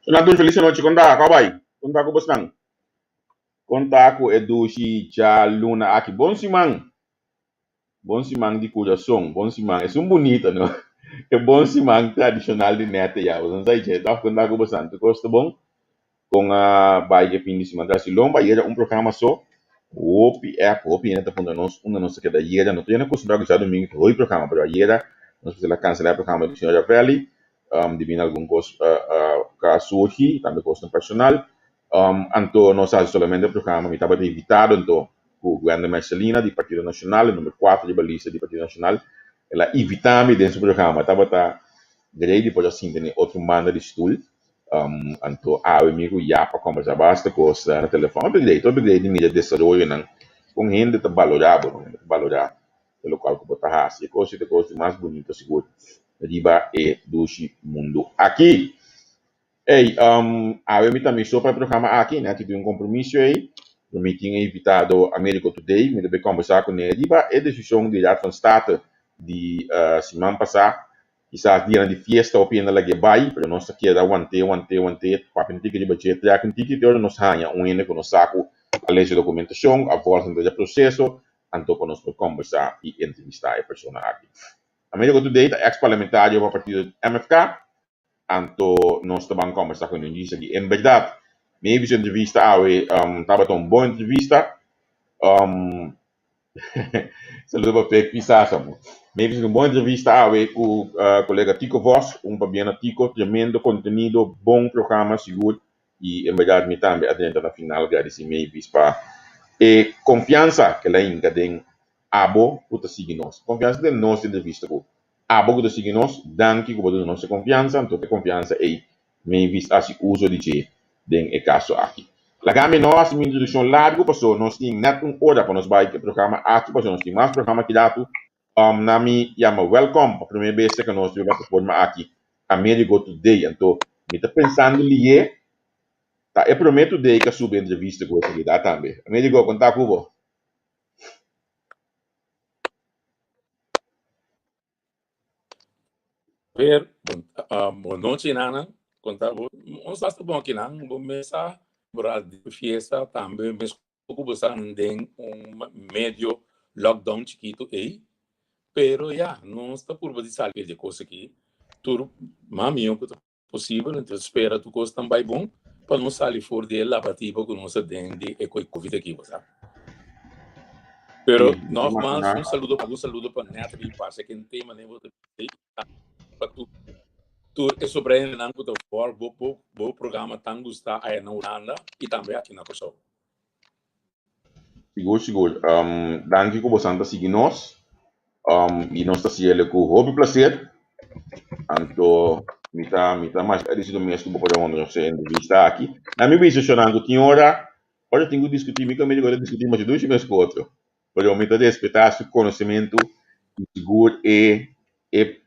Nan tur felis anochi kon ta? Kau bai? Kon ta ku bosnan? Kon ta ku e dushi djaluna aki? Bon siman! Bon siman di kurason, bon siman. Esun bunita no? E bon siman tradishonal di nète ya. Bosan sa ich'e tòg? Kon ta ku bosan? Tur kos ta bon? Kon a bai e fin di siman tras di lomba? Ayera un programa so. Hopi app, hopi hende ta puntra nos unda nos ta keda ayera. No ta yendo kustumbrá ku djadumingu ta hopi programa, pero ayera nos mester a kanselá e programa di señor Ravelli. Debí na algun kos ku a surgi, tambe kosnan personal. Anto nos a hasi solamente e programa, mi tabata invitado anto ku Gwendolyn Mercelina di Partido Nacional, e number kuater riba lista di Partido Nacional. El a invitá mi den su programa. Tabata grei di por a sinta den otro banda di stul. Anto awe mi ku ya pa kombersá basta kos na telefòn. Hopi grei, hopi grei di mira desaroyonan kon hende ta balorá bo, kon hende ta balorá e lokual ku bo ta hasi. E kos ei ta e kos di mas bunito sigur riba e dushi mundu aki. Ey, awe mi ta mi so pa e programa aki, Netty tin un compromiso ey, pero mi tin e invitado Americo Today, mi ta bay combersa cu ne riba e decision di Raad van State di siman pasa, kisas dianan di fiesta hopi hende a lag'e bay, pero nos ta keda want'e, want'e, want'e, papia un tiki riba dje, trek un tiki, te ora nos haña un hende cu nos sa cu a lesa e documentacion, a volg henter e proceso, anto pa nos por combersa y entrevista e persona aki. Americo Today ta ex parlamentario pa partido MFK, Anto nos ta ban kombersá ku e djis aki. En bèrdat, mi su entrevista awe tabata un bon entrevista. Saludo pa Pek Pisasa. Mi un bon entrevista awe ku kolega Tico Vos. Un pabia na Tico, tremendo kontenido, bon programa sigur. I en bèrdat mi tambe a drenta na final gradisí Mavis pa e konfiansa ku el a hinka den abo ku ta sigui nos. Konfiansa den nos entrevista ku Abo ku ta sigui nos, danki ku bo duna nos e konfiansa, anto e konfiansa ei Mavis a hasi uso di dje den e kaso aki. Laga mi no hasi mi introdukshon largu paso nos tin nèt un ora pa nos bai ku e programa aki paso nos tin mas programa ki datu. Na mi yama wèlkòm pa promé bes ku nos riba plataforma aki Amerigo Today. Anto mi ta pensando lié ta e promé Today ku a subi entrevista ku esaki ta tambe. Amerigo, konta ku bo. Ver, bon nochi nana, konta bo, ons ta bon akinan, bo mesa bra di fiesta tambe mes ku bo sa den un medio lockdown chikitu ei, pero ya, nos ta purba di sali di e kos aki, tur mami ku ta posibel, nos ta spera tur kos tan bai bon pa nos sali for di e labatiba ku nos ta den di e covid aki, bo sa. Pero nogmaals, un saludo pa un saludo pa Natalie, parce ken tema ne bo ta pa tur tur e sobrenan ku ta volg bo bo bo programa tan gusta aya na Hulanda i tambe aki na Kòrsou. Sigur sigur. Danki ku bosan ta sigui nos. I nos ta siele ku hopi plaser. Anto mi ta mi ta masha agradesido mes ku bo por a honra nos e entrevista aki. Na mi bisa shonnan ku tin ora ora tin ku diskutí mi ku amigo ta diskutí masha dushi mes ku otro. Pero mi ta respetá su konosementu i sigur e e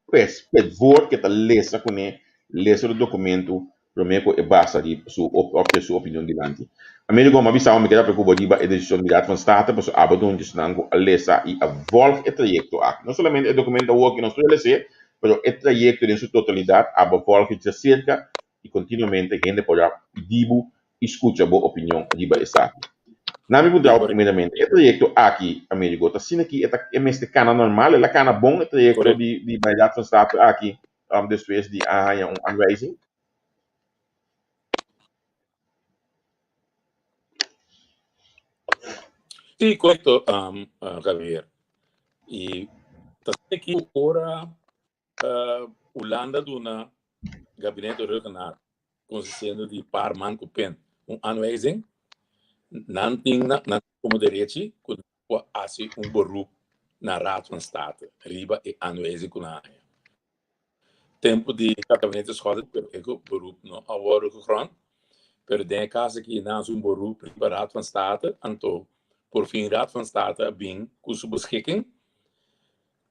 Pues, p'e woord ke ta lesa kuné, lesa lo dokumentu promé ku e basa di su òf ke su opinion dilanti. Amerigo, mi a bisa bo mi keda preokupa riba e desishon di Raad van State pasobra abo ta un djesnan ku a lesa i a vòlg e trayekto aki. No solamente e dokumento awor ku nos tur a les'é, pero e trayekto den su totalidat abo a vòlg e djaserka i kontinuamente hende por a pidi bo i skucha bo opinion riba esaki. Na mi puntra bo primeramente, e trayekto aki, Amerigo, ta asina ki e ta e mester kana normal? El a kana bon e trayekto di di bai Raad van State aki despues di a haña un aanwijzing? Sí, korekto, Javier. I ta asina ki ora Hulanda duna Gabinete Rhuggenaath consistiendo di par man cu pen un aanwijzing, nan tin nan como derechi cu nan por haci un beroep na Raad van State riba e aanwijzing cu nan haña. Tempo di Gabinete Schotten pero e beroep no a wordo gegrond, pero den e caso aki nan haci un beroep riba Raad van State, anto por fin Raad van State a bin cu su beschikking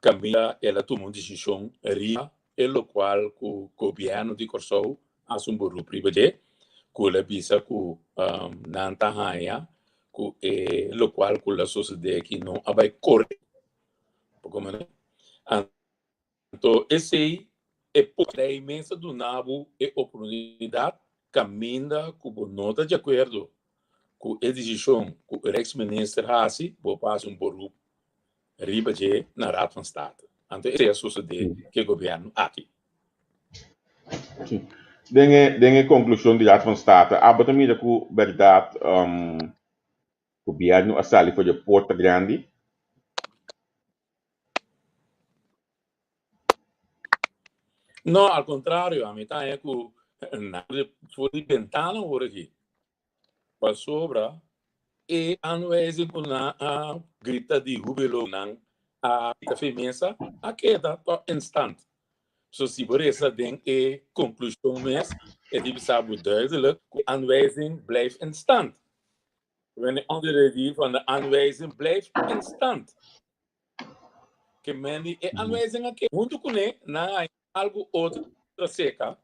Kaminda el a tuma un desishon riba e lokual ku gobièrnu di Kòrsou hasi un beroep riba dje, ku el a bisa ku nan ta haña ku e lokual ku lo sosodé aki no a bai korekto. Anto esei. E lei mes ta duna bo e oportunidat kaminda ku bo no ta di akuerdo ku e desishon ku e Rijksminister hasi, bo por hasi un beroep riba dje na Raad van State. Anto esei a sosodé ku e gobièrnu aki. Den e den e konklushon di Raad van State, abo ta mira ku bèrdat gobièrnu a sali for di e porta grandi? No, al kontrario, ami ta haña ku nan for di bentana awor aki. Pasobra e aanwijzing ku nan a grita di hubilo nan a kita fe mesa a keda to instant. So si bo resa den e konklushon mes e di bisa bo duidelijk ku e aanwijzing blijft in stand. Wanneer onderdeel van de aanwijzing blijft in stand. Ke men di e aanwijzing a keda. Huntu kuné nan a haña algu otro seka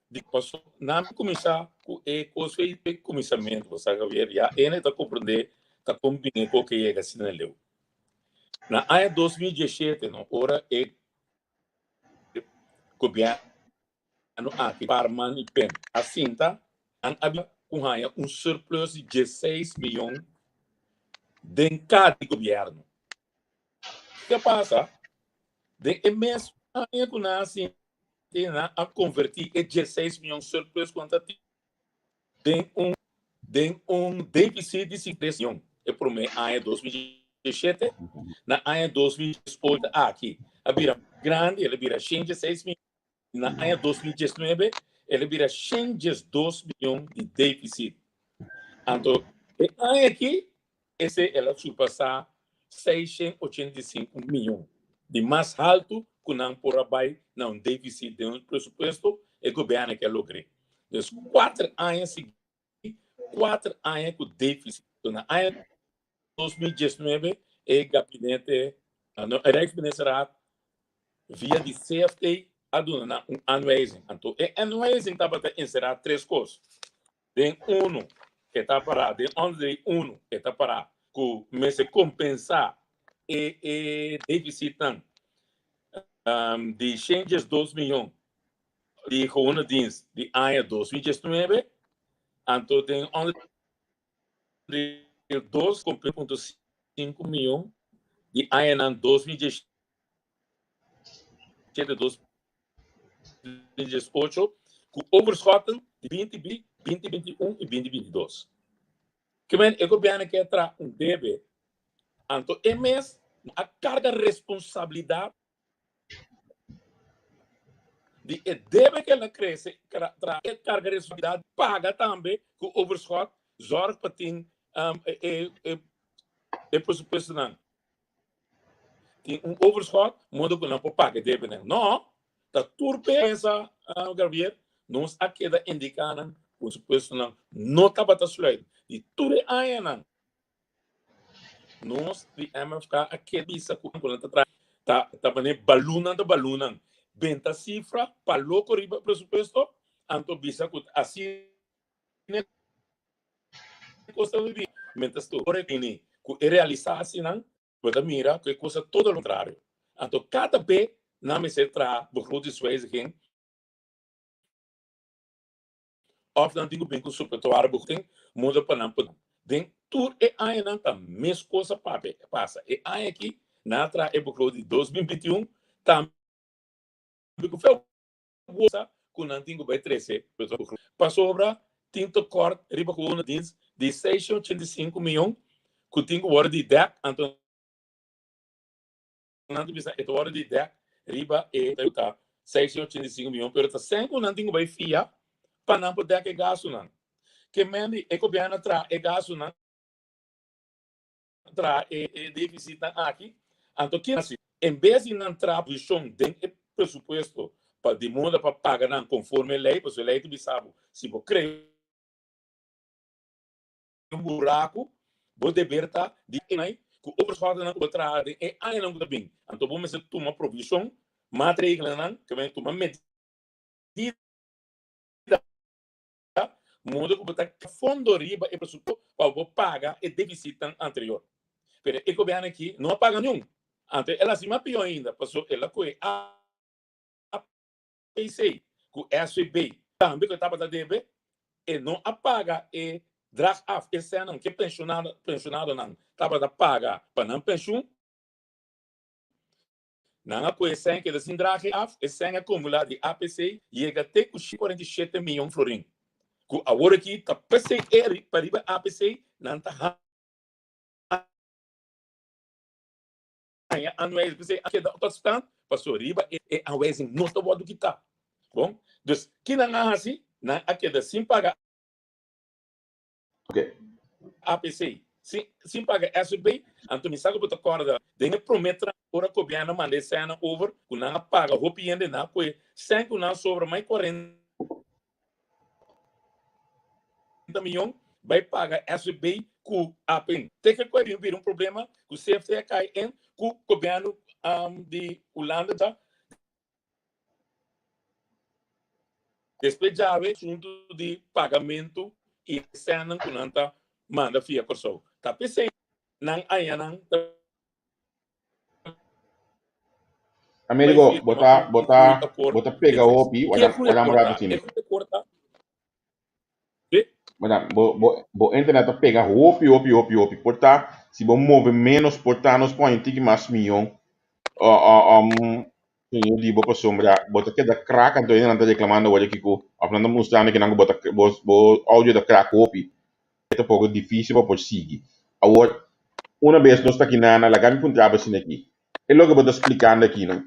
di paso nan a kuminsá ku e kos fei e kuminsamentu. Bo sa Javier, ya ene ta komprendé ta kon bini ku ke yega asina leu. Na aña 2017 no ora e gobièrnu aki Parman i Pen a sinta nan a bira ku haña un surplus di diesseis miyon den kada di gobièrnu. Ke pasa? Den e mes aña ku nan a sinti, nan a konvertí e diesseis miyon surplus ku nan ta tin den un den un defisit di 53 miyon e promé aña 2017. Na aña 2018 aki a bira grandi, el a bira 116 miyon. Na aña 2019 el a bira 112 miyon di defisit. Anto e aña aki Esei el a surpasá 685 miyon, di mas haltu ku nan por a bai na un defisit den un presupuesto, e gobièrnu ke a logr'é. Dus kuater aña siguí, kuater aña ku defisit. Na aña 2019 e gabinete, no, e Rijksministerraad via di CFT a duna nan un aanwijzing. Anto e aanwijzing tabata enserá tres kos. Den unu e ta pará, den onderdeel unu e ta pará ku mester kompensá e e defisitnan di shen diesdos miyon di gewone dienst di aña 2019, anto den onderdeel 2.5 miyon di añanan 2017 2018 ku overschotten di 2020, 2021 i 2022. Ke men e gobièrnu ke tra un debe, anto e mes a karga responsabilidat di e debe ke el a krese, tra e karga responsabilidat paga tambe ku overschot, zorg pa tin e e presupuestonan. Tin un overschot, modo ku nan por paga e debenan. No, ta tur pensa, Gabriel, nos a keda indiká nan ku supuestonan no tabata sluit. Di tur e añanan, nos di MFK a keda bisa ku nan ta traha, ta ta manera balunnan ta balunnan. Benta sifra pa loko riba e presupuesto, anto bisa ku asina kos ta bibi. Mientras tu ora bini ku e realisasinan, bo ta mira ku e kos ta todo lo kontrario. Anto kada be nan mester traha begrotingswijziging òf nan tin ku bin ku supletoire begroting muda pa nan por den tur e añanan ta mes kos a papia pasa. E aña aki nan a traha e begroting di 2021 tambe ku feo Gosa ku nan tin ku bai trese pasobra tin tekort riba gewone dienst di 685 miyon ku tin ku wòrdu di dèk anto nan ta bisa e ta wòrdu di dèk riba e ta 685 miyon pero ta sèn ku nan tin ku bai fia pa nan por dèk e gastunan ke men di e gobièrnu a traha e gastunan traha e defisitnan aki, anto kier hasi? En bes di nan traha provishon den e presupuesto pa di moda pa paga nan konforme e lei, pasobra e lei ta bisa bo, si bo krea un buraku, bo deber ta di ku overschotennan ku bo traha den e añanan ku ta bin. Anto bo mester tuma provishon, maatregelennan, ke men tuma medida. Modo ku bo ta fondo riba e presupuesto pa bo paga e defisitnan anterior. Pero e gobièrnu aki no a paga niun. Anto el a hasi mas pió ainda, pasobra el a kohe APC ku SVB tambe ku e tabata debe, e no a paga e drag af, e sènnan ku e penshonadonan tabata paga pa nan penshun. Nan a pue e sèn keda sin drage af, e sèn a kumulá di APC yega te ku 47 miyon florin, ku awor aki ta p'esei eri pa riba APC nan ta haña aanwijzing, p'esei a keda tot stand, pasobra riba e aanwijzing no ta wòrdu kitá. Bon, dus ki nan a hasi? Nan a keda sin paga. APC, sin, sin paga SVB, anto mi sa ku bo ta kòrda den e promé tramo ora gobièrnu manda e sènnan over ku nan a paga hopi hende nan a kohe sèn ku nan a sobra mai 40 miyon bai paga SVB ku AP. Te ke ku a bin bira un problema ku CFT a kai en ku gobièrnu di Hulanda ta Despues djawe asuntu di pagamentu i e sènnan ku nan ta manda fia Kòrsou. Ta p'esei nan añanan ta bai Amerigo, bo firma ta, un bo ta, akord bo ta pega despues. hopi, Ke wada, ku e wada un korta? rato E sini. ku e korta? Sí. Wada, bo, bo, bo internet ta pega hopi, hopi, hopi, hopi. Por ta, si bo move menos, por ta nos pone un tiki mas miyon. Señor di bo pasobra bo ta keda krak anto hende nan ta reklamando awor aki ku of nan ta mustrando kinan ku bo ta bo bo audio ta krak hopi e ta poko dificil pa por sigui. Awor una bes nos ta aki nana laga mi puntra bo asina aki e loke bo ta splikando aki no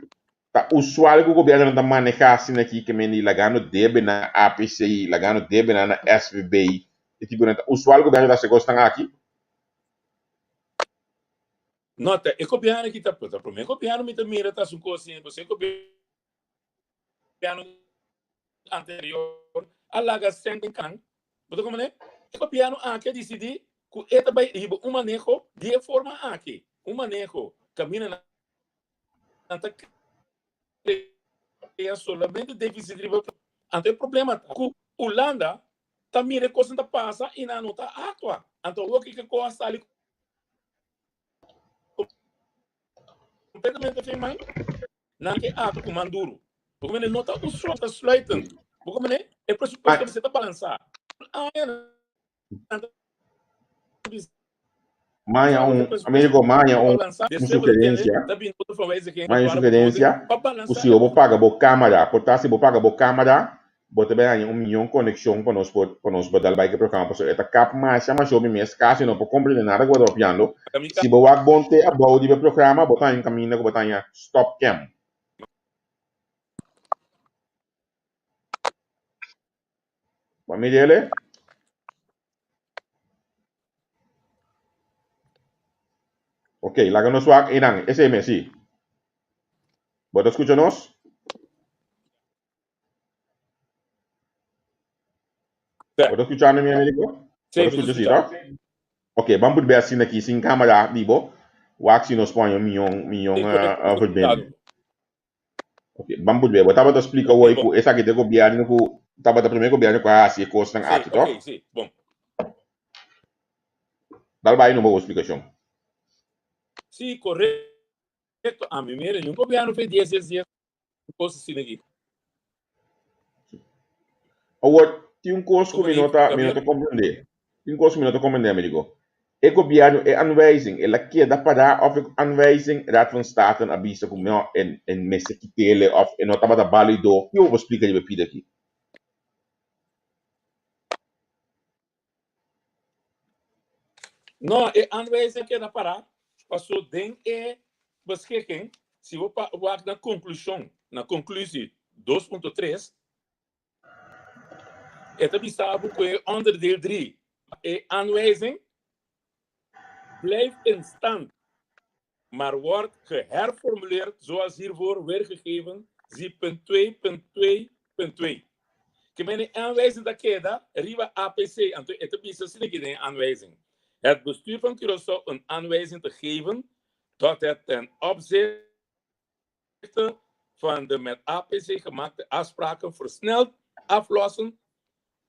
ta usual ku gobiernonan ta maneha asina aki ke men di lagando debe na APC lagando debe na SVB e tipo nan ta usual gobierno ta hasi e kosnan aki? No, ta e gobièrnu ki ta ta promé gobièrnu mi ta mira ta su kos asina, pasobra e gobièrnu anterior a laga sèn den kan. Bo ta komprendé? E gobièrnu aki a disidí ku e ta bai hiba un maneho di e forma aki, un maneho kaminda nan ta krea solamente défisit riba. Anto e problema ta ku Hulanda ta mira e kosnan ta pasa i nan no ta aktua. Anto awor kiko kos a sali completamente fin man nan ke actua ku man duro. Bo mene no ta usual ta sluiten. Bo mene e presupuesto mester ta balansa. Aña nan ta bisa Maña ku e un, presupuesto Americo, maña ta un, balansa. un Despues bo ta tende sugerencia, ta bin otro verwijziging maña un pa para sugerencia, pa ku balansa si e bo paga bo camara, por ta si bo paga bo camara, Bo ta bay haña un miyon konekshon pa nos por pa nos por dal bay ku e programa pasobra e ta kap masha masha hopi mes kasi no por komprende nada ku bo ta papiando. Si bo wak bon te abou di e programa bo ta haña un kaminda ku bo ta haña stop cam. Bo a mira el e? Ok, laga nos wak einan. Esei mes, si. Bo ta skucha nos? Sí. Bo ta escuchando mi amigo? Sí, Bo ta mi ta escucha sí, escuchando. toch? Ok, ban put best sin aquí, sin cámara, dibo. Wak si nos pone un millón, millón Sí, correcto, mi ta verbinding. escuchando. Ok, ban put best. Bo tabata explica Ok, hoy bon. ku esaki te gobierno ku tabata primer gobierno ku a hasi e kosnan Sí, aki, toch? ok, sí, bon. Dal bai no bo explicacion. Sí, correcto. A mi mira, un gobierno fe 10, 10, 10 kos asina aki. Awor, tin un kos ku Como mi no di, ta, mi no Gabriel? ta komprendé. Tin un kos ku mi no ta komprendé, amigo. E gobièrnu, e aanwijzing, el a keda pará òf e aanwijzing Raad van Staten a bisa ku no, e, e mester kit'el òf e no tabata bálido? Kiko bo por splika riba e pida aki? No, e aanwijzing keda pará, paso den e beschikking, si bo pa wak na konklushon, na konklusie 2.3, e ta bisa bo ku e onderdeel 3, e aanwijzing blijft in stand, maar wordt geherformuleerd zoals hiervoor weergegeven, zie punt 2.2.2. Ke men e aanwijzing ta keda riba APC, anto e ta bisa asina aki den e aanwijzing, Het bestuur van Curaçao een aanwijzing te geven dat het ten opzichte van de met APC gemaakte afspraken versneld aflossen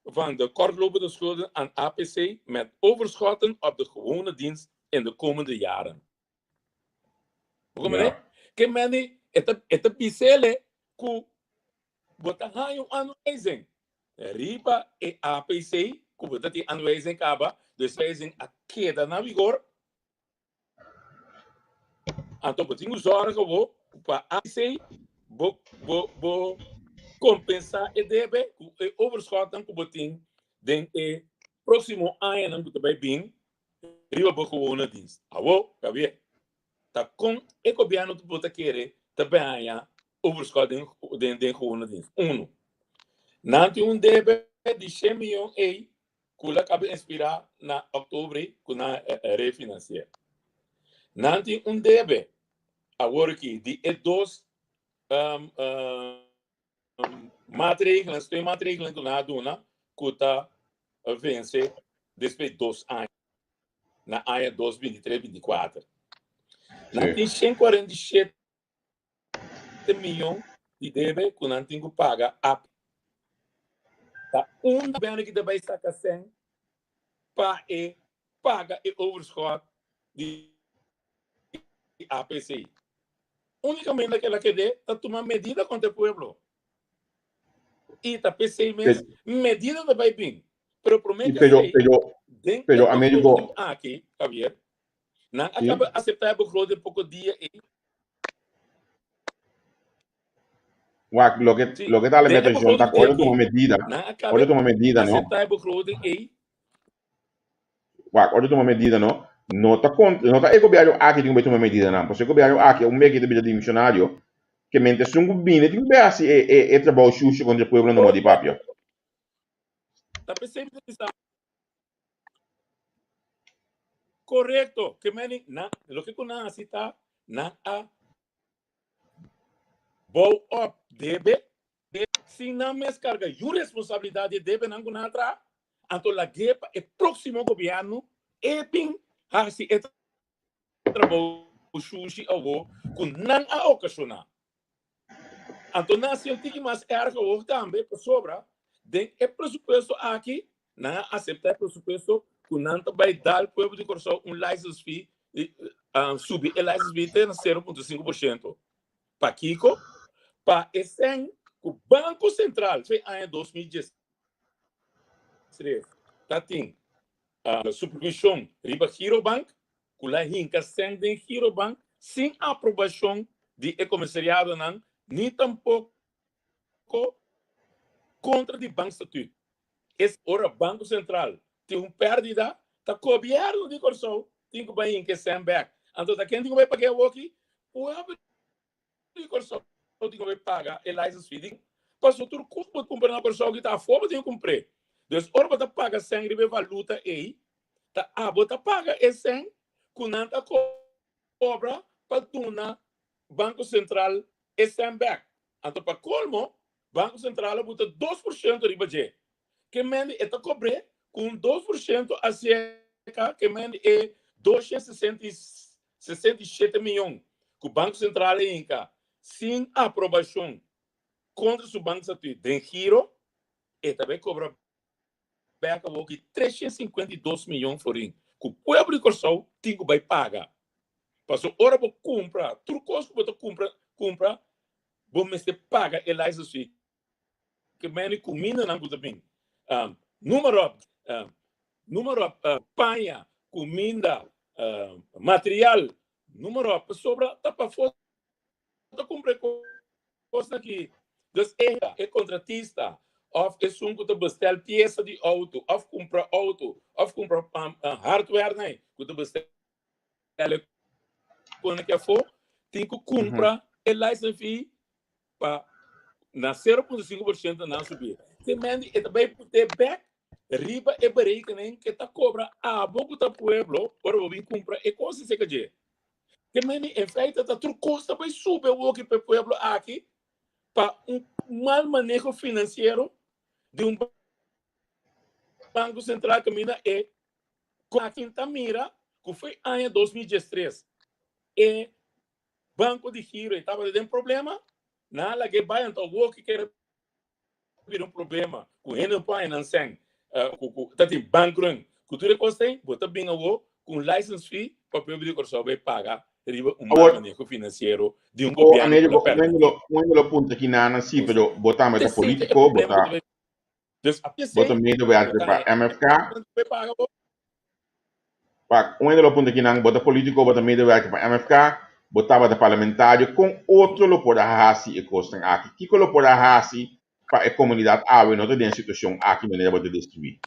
van de kortlopende schulden aan APC met overschotten op de gewone dienst in de komende jaren. Bo komprende? Ja. Ke meni e ta e ta bisele ku Bo ta haña un aanwijzing riba e APC ku bo ta tin aanwijzing kaba, dus wijzing a keda na vigor. Anto bo tin ku zorga bo pa APC bo bo bo kompensá e debe ku e overschotnan ku bo tin den e próksimo añanan ku ta bai bin riba bo gewone dienst. Awo, Javier, ta kon e gobièrnu bo ta kere ta bin haña overschot den den den gewone dienst? Uno, nan tin un debe di shen miyon ei ku la kaba inspirá na òktober ku nan a refinansi'é. Nan tin un debe awor aki di e dos maatregelen, steunmaatregelen ku nan a duna ku ta vense despues di dos aña, na aña dos 23, 24. Nan tin 147 miyon di debe ku nan tin ku paga ap. Ta un gobièrnu ki ta bai saka sèn pa e paga e overschot di APC. Únikamente ke el a kede ta tuma medida kontra e pueblo. I ta p'esei mes medida ta bai bin. Pero promé ke esei, den e begroting aki, Javier, nan a kaba aseptá e begroting poko dia ei. Wak, loke, Sí, loke ta den meta e John, begroting ta ora tuma aki, medida, nan a ora kaba tuma medida, no? aseptá e begroting ei. Wak, ora tuma medida, no? No ta con, no ta e gobierno aki tin ku bai tuma medidanan, pasobra e gobierno aki un beki ta bira dimisionario, ke mente esun ku bini tin ku bai hasi e e e trabou shusho kontra e pueblo no di papia. Ta p'esei mi ta bisa. Korekto, ke meni nan, loke ku nan hasi ta nan a bou op debe sin nan mes karga yu responsabilidat di e debenan ku nan a traha, anto lag'é pa e próksimo gobièrnu e bin hasi e trabou shushi awor ku nan a okashoná. Anto nan hasi un tiki mas erg awor tambe pasobra den e presupuesto aki nan a aseptá e presupuesto ku nan ta bai dal pueblo di Kòrsou un license fee subi e license fee te na 0.5%. Pakiko? Pa e sèn ku Banko Sentral fe aña 2013 ta tin supervishon riba Girobank ku la hinka sèn den Girobank sin aprobashon di e komisariadonan ni tampoko kontra di Bankstatuut. Es ora Banko Sentral tin un pèrdida, ta gobièrnu di Kòrsou tin ku bai hinka e sèn bèk. Anto ta ken tin ku bai pag'é awoki? Pueblo di Kòrsou tin ku bai paga e license fee di pasobra tur kos ku bo kumpra na Kòrsou ki ta afó bo tin ku kumpr'é. Dus ora bo ta paga sèn riba e valuta ei, ta abo ta paga e sèn ku nan ta kobra pa duna Banko Sentral e sèn bèk. Anto pa kolmo, Banko Sentral a buta 2% riba dje. Ke mende e ta kobr'é ku un 2% aserka ke mende e 267 miyon ku Banko Sentral a hinka sin aprobashon kontra su bankstatuut den giro, e ta bai kobra bèk awor ki 352 miyon florin ku pueblo di Kòrsou tin ku bai paga. Pasobra ora bo kumpra tur kos ku bo ta kumpra kumpra bo mester paga e license fee ke meni kumindanan ku ta bin numa ròp numa ròp paña kuminda material numa ròp pasobra ta pafó ta kumpra e kosnan aki. Dus e e kontratista òf esun ku ta bestèl piesa di outo òf kumpra outo òf kumpra hardware nan ku ta bestèl e kosnan aki afó tin ku kumpra e license fee pa na 0.5% nan subi. Te mende e ta bai put'é bèk riba e berekening ke ta kobra abo ku ta pueblo ora bo bin kumpra e kos esei ka dje. Te mende en feite ta tur kos ta bai subi awoki pa e pueblo aki pa un mal maneho finansiero di un banko sentral kaminda e aki ta mira ku foi aña 2013 e banko di giro e tabata den problema nan a lag'é bai anto awoki kere bira un problema ku hende no por haña nan sèn ku ku ta tin bankrun ku tur e kos ei bo ta bin awo ku un license fee pa pueblo di Kòrsou bai paga. riba un mal maneho finansiero di un gobièrnu ku ta pèrdè. Un hende lo puntra ki nan si, pero bo tambe ta polítiko, bo ta bo ta medewerker pa MFK. Pa un hende lo puntra ki nan, bo ta polítiko, bo ta medewerker pa MFK, bo tabata parlamentario, kon otro lo por a hasi e kosnan aki? Kiko lo por a hasi pa e komunidat awe no ta den e situashon aki manera bo ta deskribí?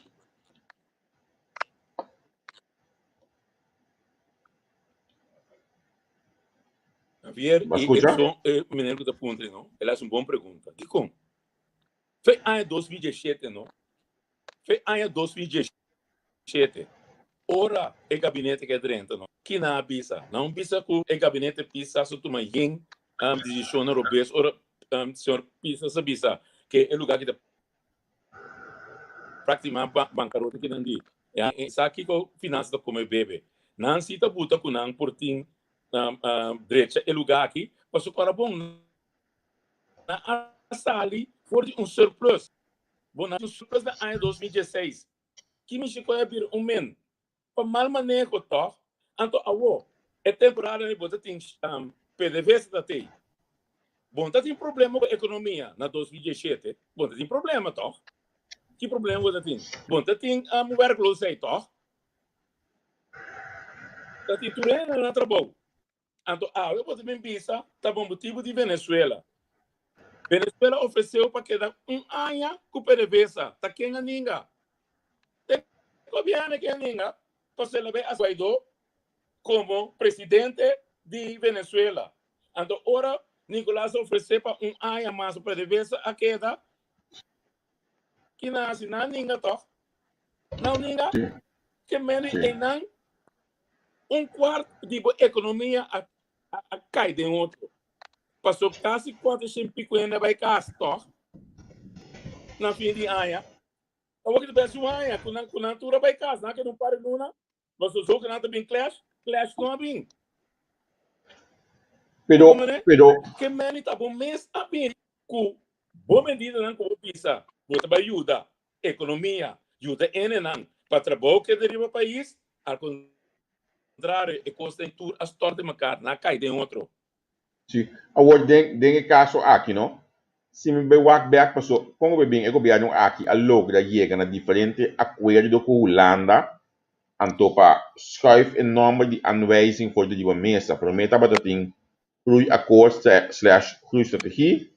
Javier, Bo a e skucha? son e meneer ku ta puntra no, el hasi un bon pregunta. Dikon? Fe aña 2017 no, fe aña 2017, ora e gabinete ke drenta no, ki nan a bisa? Nan a bisa ku e gabinete Pisas a tuma yen um, desishonnan robes ora um, señor Pisas a bisa ke e lugar ki ta Práktima bankarota ki nan di. Ya, e sa kiko finansa ta kome bebe. Nan si ta buta ku nan por tin drecha e lugá aki, pasobra ora bon nan a sali for di un surplus. Bon, nan tin un surplus na aña 2016. Ki mishi ku a bira un min? Pa mal maneho tòg? Anto awo, e temporada ei bo ta tin PDVSA ta tei. Bo no ta tin problema ku ekonomia na 2017? Bo no ta tin problema tòg? Ki problema bo ta tin? Bo no ta tin werkloosheid tòg? Ta tin tur hende na trabou. Anto awe bo ta bin bisa ta bo motibu di Venezuela. Venezuela ofreseu pa keda un aña ku PDVSA. Ta ken a ninga? E gobièrnu ke a ninga pasobra el a bai hasi Guaidó komo presidente di Venezuela. Anto ora Nicolas a ofresé pa un aña mas PDVSA a keda, ki nan hasi? Nan a ninga tòg? Nan a ninga? Ke mende einan Un kuart di bo ekonomia a a kai den otro. Paso kasi 400 pico hende a bai kas tòg na fin di aña. Awor ki ta bes un aña ku nan ku nan tur a bai kas, nan a keda un par di luna, paso so ku nan ta bin clash, clash no a bin. Pero, pero. Ke meni ta bo mes a bin ku bo medidanan ku bo bisa bo ta bai yuda ekonomia, yuda hendenan pa trabou keda riba pais, al kontrario e kosnan tur a stòrt den mekar, nan a kai den otro. Sí, awor den den e kaso aki no, si mi bai wak bèk paso kon bo bin e gobièrnu aki a logra yega na diferente akuerdo ku Hulanda anto pa schuif e nòmber di aanwijzing for di riba mesa. Promé tabata tin Groeiakkoord slash Groeistrategie,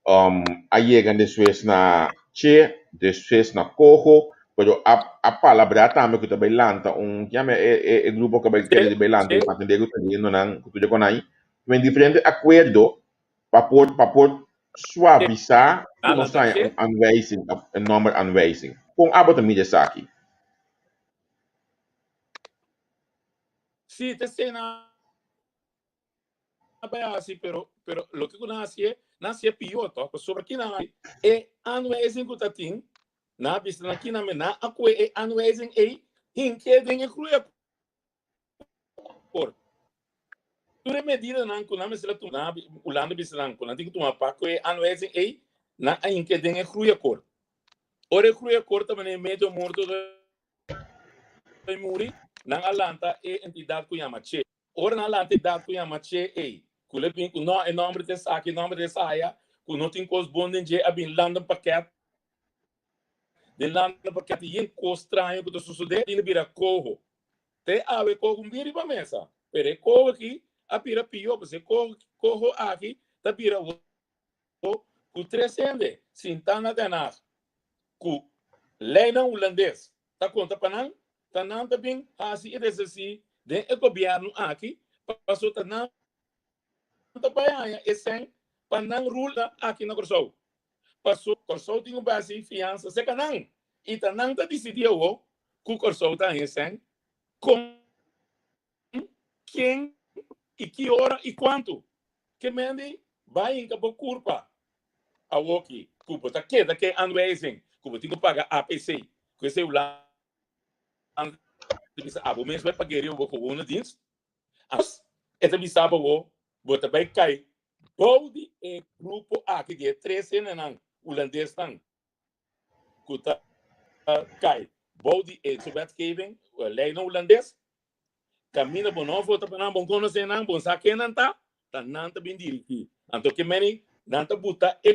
a yega despues na Che, despues na Coho, pero a a palabrá tambe ku ta bai lanta un, kiami e e e grupo ku a bai kere di bai lanta pa atendé ku terenonan ku tur e konai, men diferente akuerdo pa por pa por suavisá ku nos haña un aanwijzing òf e nòmber aanwijzing. Kon abo ta mira esaki? Sí, ta esei bai hasi, pero, pero loke ku nan hasié, nan hasié pió tòg, pasobra ki nan hasi, e aanwijzing ku ta tin, nan a bisa nan kina men nan a kue e aanwijzing ei hink'é den e groeiakkoord. Tur e medidanan ku nan mester a tuma, nan a Hulanda bisa nan ku nan tin ku tuma pa kue e aanwijzing ei, nan a hink'é den e groeiakkoord. Ora e groeiakkoord ta manera medio morto ta bai muri, nan a lanta e entidat ku yama Che. Ora nan lanta e dat ku yama Che ei, ku lo bin ku no, e nomber ta esaki, e nomber ta esaya, ku no tin kos bon den dje, a bin landa un pakèt. Den landa un pakèt yen kos straño ku ta sosodé, tin a bira koho. Te awe koho un bin riba mesa, pero e koho aki a bira pió, pasobra e koho koho aki ta bira awor ku tres hende sintá na Den Haag ku leinan hulandes ta konta pa nan, ta nan ta bin hasi i deshasí den e gobièrnu aki, pasobra ta nan ta bai haña e sèn pa nan rula aki na Kòrsou. Pasobra Kòrsou tin ku bai hasi fiansa serka nan i ta nan ta disidí awor ku Kòrsou ta haña e sèn, kon, ken i ki ora i kuantu. Ke mende bai hinka bo kurpa awoki ku bo ta keda ke aanwijzing ku bo tin ku paga APC ku esei Hulanda ta bisa abo mes bai pag'e riba bo gewone dienst anto e ta bisa bo awo bo ta bai kai bou di e grupo aki di e tres hendenan Hulandesnan ku ta kai bou di e wetgeving leinan Hulandes. Kaminda bo no vota pa nan, bo konosé nan, bo sa ken nan ta, ta nan ta bin dirigí. Anto ke meni nan ta buta e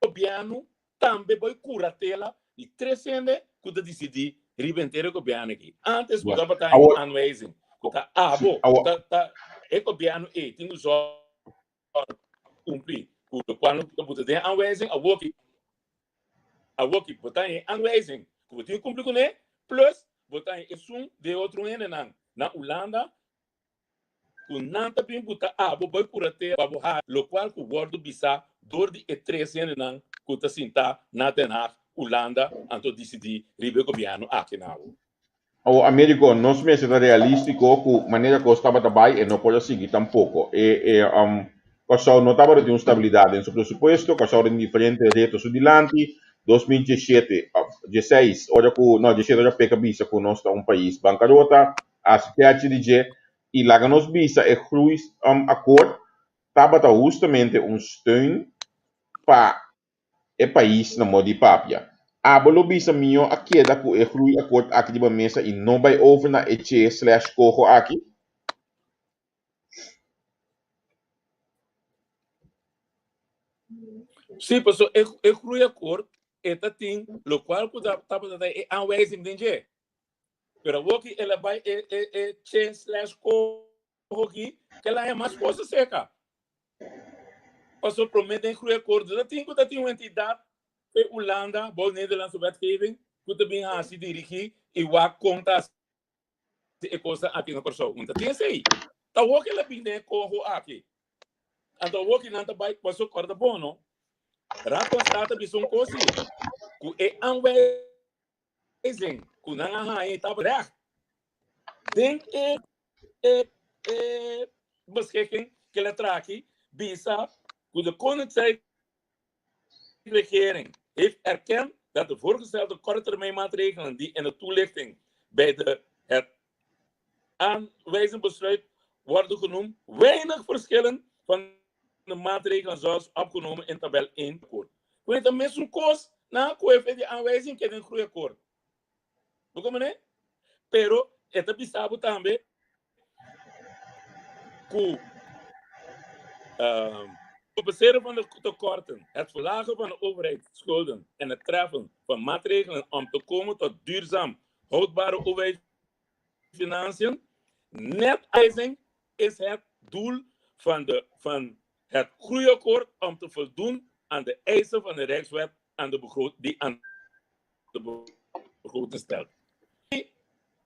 gobièrnu tambe bai kuratela di tres hende ku ta disidí riba henter e gobièrnu aki. Antes bo tabata en aanwijzing ku ta abo ta ta e gobièrnu ei tin ku zòrg kumpli ku lokual nan ta buta den aanwijzing. Awoki awoki bo ta en aanwijzing ku bo tin ku kumpli kuné plus bo ta en esun di e otro hendenan na Hulanda ku nan ta bin buta abo bai kuratea pa bo haci lokual ku wòrdu bisá dor di e tres hendenan ku ta sintá na Den Haag, Hulanda, anto disidí riba e gobièrnu aki na awo. Awor, Americo, nos mester ta realístiko ku manera kos tabata bai e no por a sigui tampoko. E e Kòrsou no tabata tin un stabilidat den su presupuesto, Kòrsou tin diferente reto su dilanti. 2017 òf dieseis ora ku, no, diesshete ora Pek a bisa ku nos ta un pais bankarota, Hasi pèchi di dje i laga nos bisa e groeiakkoord tabata hustamente un steun pa e pais na moda di papia. Abo lo bisa mihó a keda ku e groeiakkoord aki riba mesa i no bai over na e che slash koho aki? Sí, paso e e groeiakkoord e ta tin lokual ku tabata e aanwijzing den dje. Pero awor ki el a bai e e e che slash coho ki, ke el a haña mas cosa cerca. Paso prome den groeiakkoord ta tin ku ta tin un entidat pe Hulanda bou Nederlandse wetgeving ku ta bin hasi dirigi i wak kon ta hasi e kosnan aki na Kòrsou. Un ta tin esei. Ta awor ki el a bin den e coho aki. Anto awor ki nan ta bai paso kòrda bon no. Raad van State a bisa un kos si ku e aanwijzing Wijzing ku nan a haña tabata recht den e e e beschikking ku el a traha aki bisa ku de Koninkrijke Regering heeft erkend dat de voorgestelde korte termijn maatregelen die in de toelichting bij de het aanwijzend besluit worden genoemd weinig verschillen van de maatregelen zoals opgenomen in tabel 1. Ku e ta mesun kos nan a kohe fe di aanwijzing ke den groeiakkoord. Bo komprende? Pero e ta bisa bo tambe ku compenseren van de tekorten, het verlagen van de overheidsschulden en het treffen van maatregelen om te komen tot duurzaam houdbare overheidsfinanciën. Net aanwijzing is het doel van de van het groeiakkoord om te voldoen aan de eisen van de Rijkswet aan de begroot die aan de begroting stelt.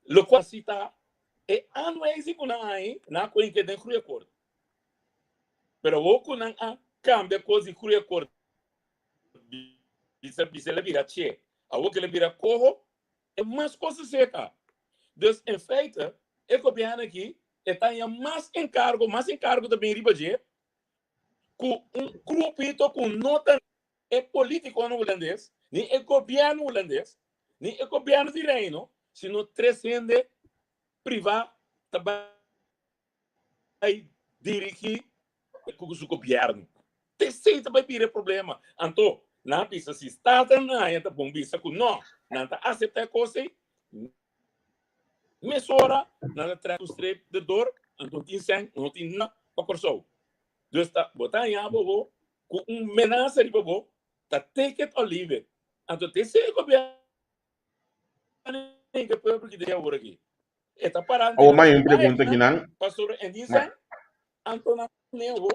Lokual si ta e aanwijzing ku nan a haña, nan a kohe ke den groeiakkoord. Pero awor ku nan a kambia kos di groeiakkoord bisa bisa el a bira che, awor ku el a bira koho, e mas kos a seka. Dus in feite e gobièrnu aki e ta haña mas enkargo, mas enkargo ta bin riba dje ku un grupito ku no ta e politikonan hulandes, ni e gobièrnu hulandes, ni e gobièrnu di Reino, sino tres hende privá ta bai dirigí ku su gobièrnu. T'esei ta bai bira e problema. Anto, nan a bisa si Staten haña ta bon bisa ku no, nan ta aseptá e kos ei, Mesora nan ta trek un streep erdoor, anto tin sèn, no tin nada pa Kòrsou. Dus ta bo ta haña bo bo ku un menasa riba bo, ta take it or leave it. Anto te esei gobièrnu hinka e pueblo ki den awor aki. E ta pará Awor mai un pregunta kinan. Pasobra e tin sèn, anto nan pone bo.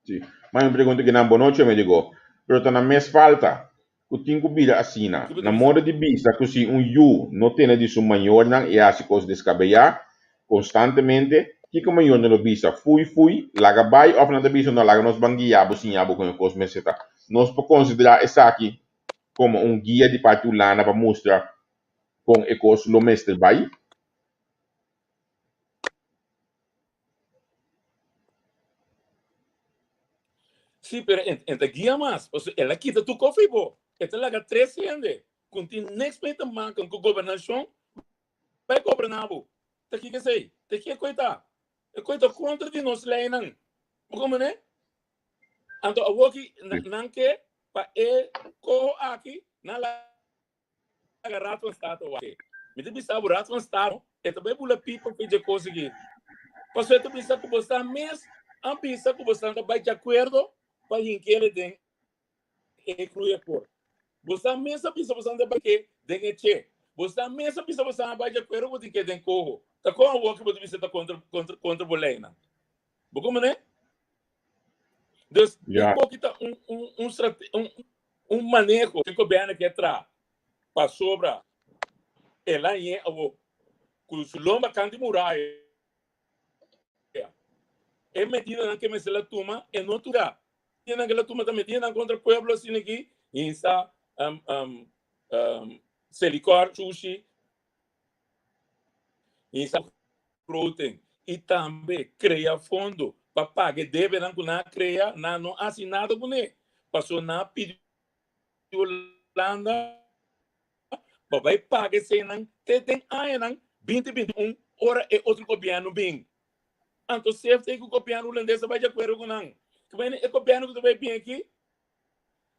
Sí. Mai un pregunta kinan, bo nochi mi digo, pero ta na mes falta ku tin ku bira asina, na moda di bisa ku si un yu no tene di su mayornan i hasi kos deskabeyá konstantemente, kiko mayornan lo bisa? Fui fui, laga bai òf nan ta bisa no laga nos ban guia bo siña bo kon e kos mester ta? Nos por konsiderá esaki komo un guia di parti Hulanda pa mustra kon e kos lo mester bai? Sí, pero en, en ta guia mas. Pasobra el a kita tur koffie bo. E ta laga tres hende ku tin niks mee te maken ku gobernashon bai goberná bo. Ta kiko esei? Ta ke koi ta? E koi ta kontra di nos leinan. Bo komprendé? Anto awoki nan ke pa e koho aki nan laga Raad van State wak. Mi ta bisa bo Raad van State. E ta bai bula pipa pa dje kos aki. Pasobra e ta bisa ku bosan mes a bisa ku bosan ta bai di akuerdo pa hink'é den e groeiakkoord. Bosan mes a bisa bosan ta bai ke den e che. Bosan mes a bisa bosan a bai di akuerdo ku bo tin ke den koho. Ta kon awor ku bo ta bisa ta kontra kontra kontra bo leinan? Bo komprende? Dus Ja. e koki ta un un un strate un un maneho ku gobièrnu ke traha pasobra el a ñe awor ku su lomba kant di muraya. E medidanan ke mester la tuma e no tura. Medidanan ke la tuma ta medidanan kontra pueblo asina aki hinsa Selikor, Shushi, hinsa Groting i tambe krea fondo pa paga e debenan ku nan a krea, nan no hasi nada kuné pasobra nan a pidi Hulanda pa bai paga eseinan te den añanan 2021 ora e otro gobièrnu bin. Anto sefte ku gobièrnu hulandes a bai di akuerdo ku nan. Kibene e gobièrnu ku ta bai bin aki,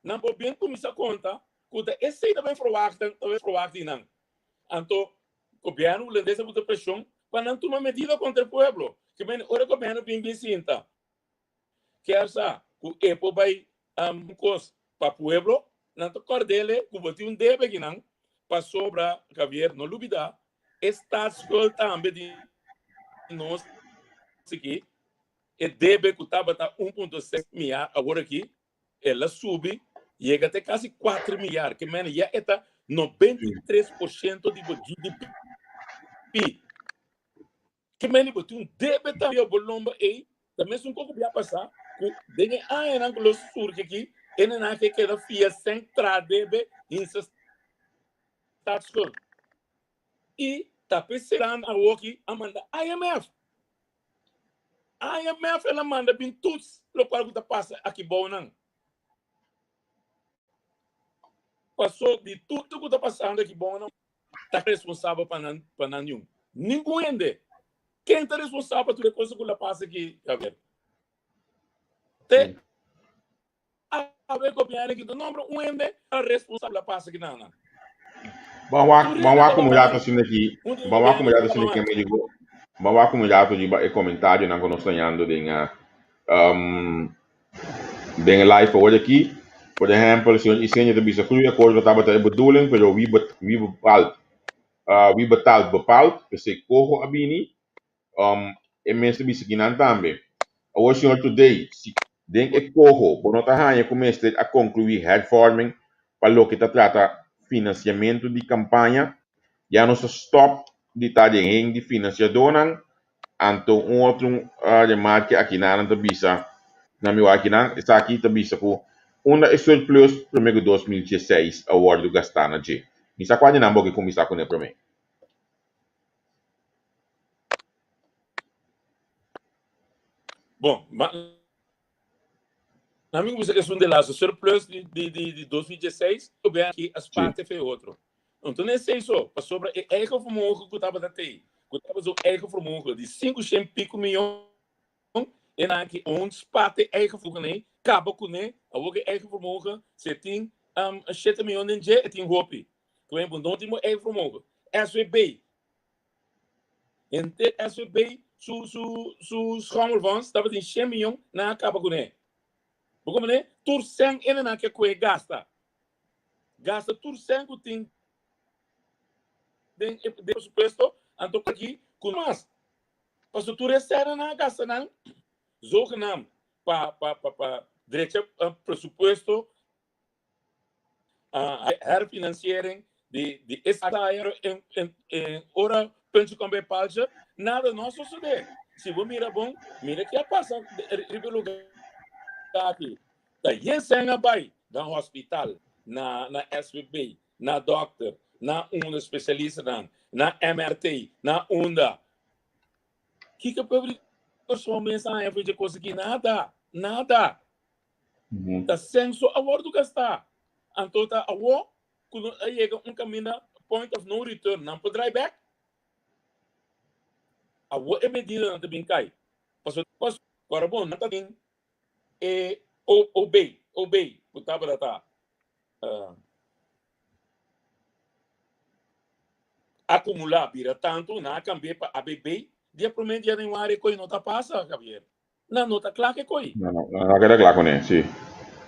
nan por bin kuminsá konta ku ta esei ta bai verwagt ta bai verwagt di nan. Anto gobièrnu hulandes a buta preshon pa nan tuma medida kontra e pueblo. Kibene ora e gobièrnu bin bin sinta Kier sa ku e por bai un kos pa pueblo, nan ta kòrd'ele ku bo tin un debe akinan pasobra, Javier, no lubidá e staatsschuld tambe di nos aki, e debe ku tabata 1.6 miar awor aki el a subi yega te kasi 4 miar, ke mene ya e ta 93% di bo GDP. Ke meni bo tin un debe tambe bo lomba ei, ta mesun koko bia pasa ku den e añanan ku lo surgi aki, e nenan ke keda fia sen tra debe hinsa staatsschuld. I ta p'esei awoki a manda IMF. IMF el a manda bin toets lokual ku ta pasa aki bou nan. Paso di tur ku ta pasando aki bou nan. ta responsabel pa nan pa nan niun. Ningun hende. Ken ta responsabel pa tur e cosa ku la pasa aki, Javier? Te awe gobièrnu ki ta nombra un hende ta responsabel la pasa aki nan nan. Ban wak, ban wak un rato asina aki, ban wak un rato asina aki, amigo. Ban wak un rato riba e comentarionan ku nos ta hañando den um, Den e live awor aki, por ehempel, señor Isenia ta bisa Groei Akkoord tabata e bedoeling, pero wie bet wie bepaalt wie betaalt bepaalt, p'esei koho a bini, e mes ta bisa kinan tambe. Awor señor Today, si den e koho bo no ta haña ku mester a konkluí hervorming pa loke ta trata finansiamentu di kampaña, ya nos ta stòp di ta den heen di finansiadónan Anto un otro remarke akinan ta bisa, na mi wak akinan, esaki ta bisa ku unda e surplus promé ku 2016 a wòrdu gastá na dje. Mi sa kua di nan bo ke kuminsá kuné promé. Bon, ma na mi gusta esun de laatste surplus di di di di 2016, gobièrnu aki a spaar te fe otro. Anto no esei so, pasobra e eigen vermogen ku tabata tei, ku tabata un eigen vermogen di sinku shen piku miyon, e nan aki un spaar te eigen vermogen ei, kaba kuné, awor ku e eigen vermogen si e tin shete miyon den dje, e tin hopi. Por ehempel, no tin bo eigen vermogen. SVB, Henter SVB su su su schommelfonds tabatin shen miyon, nan a kaba kuné. Bo komprendé? Tur sèn ene nan ke kue gasta. Gasta tur sèn ku tin den e presupuesto, anto aki ku mas. Pasobra tur e sènnan nan a gasta nan zogenaamd pa pa pa pa drecha presupuesto herfinanciering di di e salario en en en ora puntje komt bij paaltje, nada no a sosode. Si bo mira bon, mira ke a pasa riba e lugar aki. Ta yen sèn a bai na hospital, na na SVB, na dokter, na unda spesialistanan, na MRT, na unda. Kiko pueblo di Kòrsou mes a haña for dje kos aki? Nada, nada. Ta senso a wordo gastá. Anto ta awo ku no a yega un kaminda point of no return, nan por draai bek. Awo e medidanan ta bin kai. Pasobra ora bon nan ta tin e OB, OB ku tabata ta. Akumulá bira tantu, nan a kambi'é pa ABB. Dia promé di januari e koi no ta pasa, Javier. Nan no ta kla ku e koi. No, no, nan no a keda kla kuné, sí.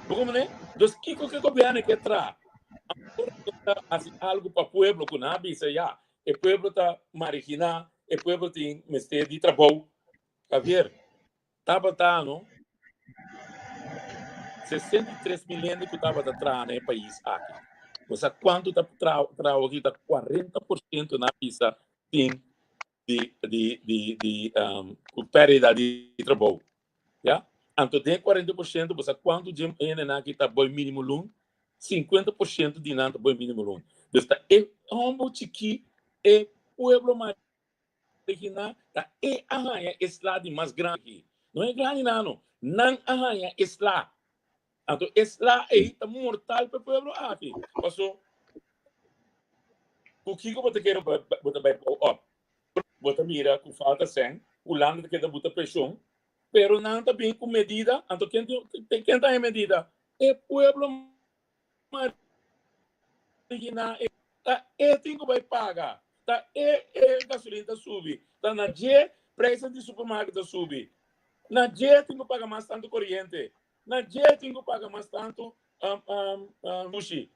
Bo komprendé? Dus kiko ku e gobièrnu ke traha? Ora nan ta hasi algu pa pueblo ku nan a bisa ya, e pueblo ta mariginá, e pueblo tin mester di trabou. Javier, Tabata no 63 mil hende ku tabata traha na e pais aki. Bo sa kuantu ta traha aki? Ta 40% nan bisa tin di di di di um, ku pèrdida di trabou. Ya? Anto den 40% bo sa kuantu di hendenan aki ta boi mínimo loon? 50% di nan ta boi mínimo loon. Dus ta e hòmber chikí, e pueblo Originá ta e a haña e sla di mas grandi. No e grandinan no, nan a haña e sla. Anto e sla ei ta mortal pa e pueblo aki. Paso ku kiko bo ta kere bo ta bai bou op? Bo ta mira ku falta sèn, Hulanda ta keda buta preshon, pero nan ta bin ku medida, anto ken ken ta haña medida? E pueblo Marigina e ta e tin ku bai paga, ta e e gasolina ta subi, ta na dje prijsnan di supermarket ta subi, na dje tin ku paga mas tantu koriente, na dje tin ku paga mas tantu sushi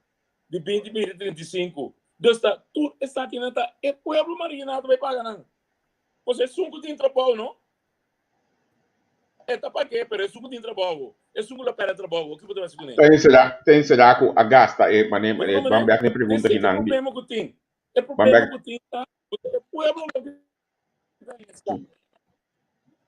di binti bira 35. Dus ta tur esakinan ta e pueblo marigina ta bai paga nan. Pues esun ku tin trabou no. E ta pag'é, pero esun ku tin trabou, esun ku lo pèrdè trabou, kiko ta hasi kuné? Ten será, ten será ku a gasta e mané, mané, ban bèk na e pregunta Esei ta e kinan di. problema ku tin. E Ban problema bèk. ku tin ta ku e pueblo lo ta gasta.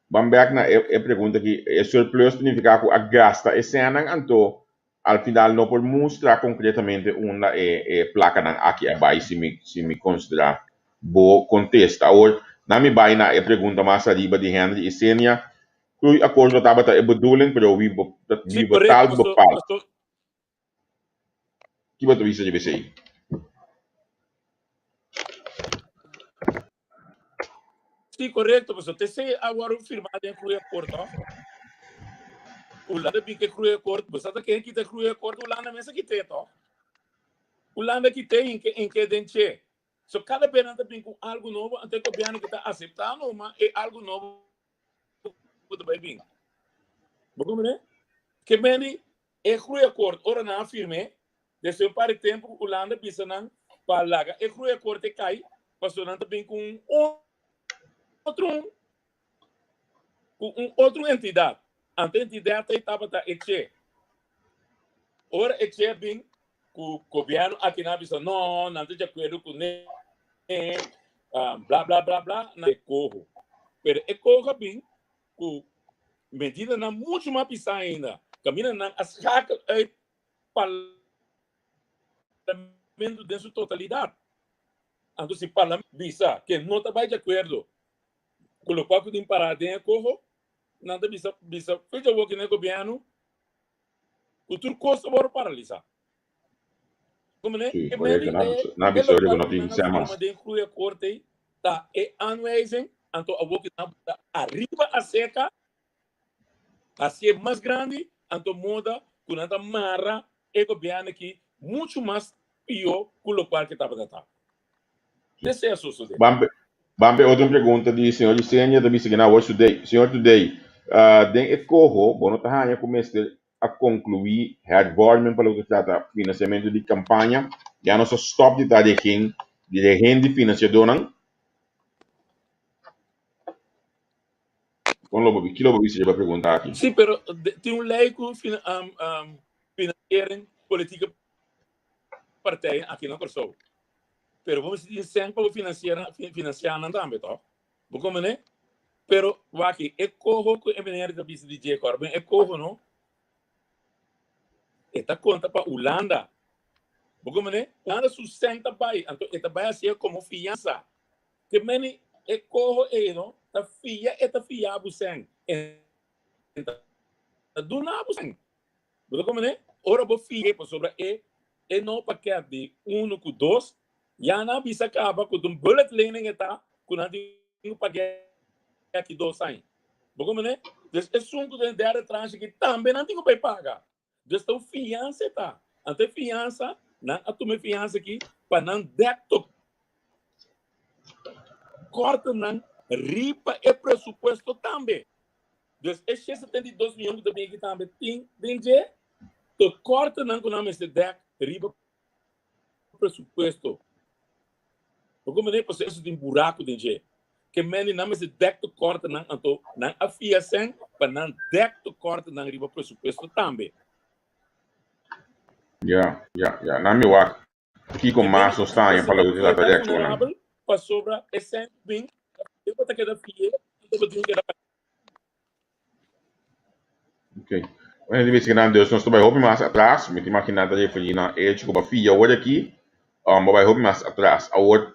Ban bèk na e e pregunta ki, e surplus ta nifiká ku a gasta e sènnan anto al final no por mustra konkretamente unda e e plakanan aki a bai si mi si mi konsiderá bo kontesta. Awor na mi bai na e pregunta mas ariba di Henry Isenia, Groei akkoord lo tabata e bedoeling pero wie Sí, wie korekto, betaalt paso bepaalt. paso Ki bo ta bisa riba esei? Sí, korekto, paso te esei a wòrdu firmá den Groei Akkoord, no? Hulanda bin ku e Groei Akkoord, bo sa ta ken kita e Groei Akkoord? Hulanda mes a kit'é, tòg? Hulanda kit'é i inke den dje. So kada bes nan ta bin ku algu nobo, anto e gobièrnu ke ta aseptá numa e algu nobo ku ta bai bin. Bo komprendé? Ke meni e Groei Akkoord ora nan a firm'é, Despues un par di tempu Hulanda bisa nan pa laga e groeiakkoord e kai, pasobra nan ta bin ku un otro ku un otro entidat. Anto e entidat ei tabata e che. Ora e che bin ku gobièrnu aki nan a bisa no, nan ta di akuerdo kuné, bla bla bla bla, nan e koho. Pero e koho a bin ku medidanan muchu mas pisá ainda, kaminda nan a schakel uit parlamento den su totalidat. Anto si parlamento bisa ke no ta bai di akuerdo ku lokual ku tin pará den e koho, nan ta bisa bisa fecha awor kende gobièrnu ku tur kos ta wòrdu paralisá. Komprendé? Sí, E korekto. medi Nan e nan e bisa lokual ku no ku tin nan a sèn firma mas. den Groei Akkoord ei ta e aanwijzing, anto awor ku nan ta ariba aserka Hasié mas grandi, anto moda ku nan ta mara e gobièrnu aki muchu mas pió ku lokual ke tabata ta. Esei a sosodé. Ban ban p'e otro pregunta di señor Yesenia ta bisa ke nan awor today. Señor Today, den e koho bo no ta haña ku mester a konkluí hervorming pa loke ta trata finansiamentu di kampaña? Ya nos a stòp di ta regen di regen di finansiadónan? Kon lo bo ki lo bo bisa riba e pregunta aki? Sí, pero tin un lei ku financiering politieke partijen aki na Kòrsou. Pero bo mester tin sèn pa bo finansiá nan tambe, tòg? Bo komprendé? Pero wak e koho ku e meneer ta bisa di dje kòrda ben e koho no e ta konta pa Hulanda. Bo komprendé? Hulanda su sèn ta bai, anto e ta bai hasié komo fiansa. Te meni e koho ei no ta fia e ta fia bo sèn. E ta duna bo sèn. Bo ta komprendé? Ora bo fia pasobra e e no pakèt di unu ku dos ya nan a bisa kaba ku ta un bullet lening e ta ku nan tin ku pag'é aki dos aña. Bo komprendé? Dus esun ku ta den derde tranche aki tambe nan tin ku bai paga. Dus ta un fiansa e ta. Anto e fiansa, nan a tuma e fiansa aki pa nan dèk. tekortonan riba e presupuesto tambe. Dus e 172 mion ku ta bin aki tambe tin den dje tekortonan ku nan mester dèk riba presupuesto. Bo comprende? Pasobra eso tin buraku den dje. Ke mende nan mester dèk tekortonan, anto nan a fia sèn pa nan dèk tekortonan riba presupuesto tambe. Ya, ya, ya. Nan mi wak kiko mas nos ta haña pa loke ta trata di akshonnan. Pasobra e sèn bin, e bo ta keda fi'é, anto bo tin ku keda pag'é. Ok. Bueno, di bes nan dus nos ta bai hopi mas atras. Mi ta imaginá ta referí na e hecho ku bo a fia awor aki. Bo bai hopi mas atras. Awor,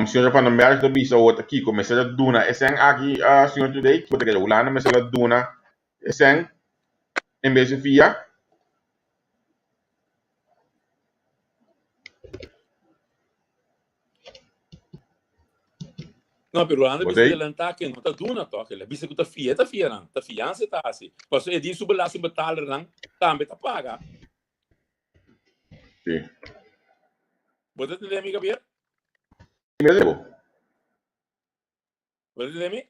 señor Van den Berg ta bisa awor ta kiko mester a duna e sèn aki, señor Today? Kiko ta kere? Hulanda mester a duna e sèn en bes di fia? No, pero Hulanda bisa delantá ke no ta duna tòg. El a bisa ku ta fia, e ta fia nan. Ta fiansa e ta hasi. Pasobra e di su belastingbetalernan tambe ta paga. Sí. Bo ta tende mi, Gabriel? Mi ta tende bo. Bo ta tende mi?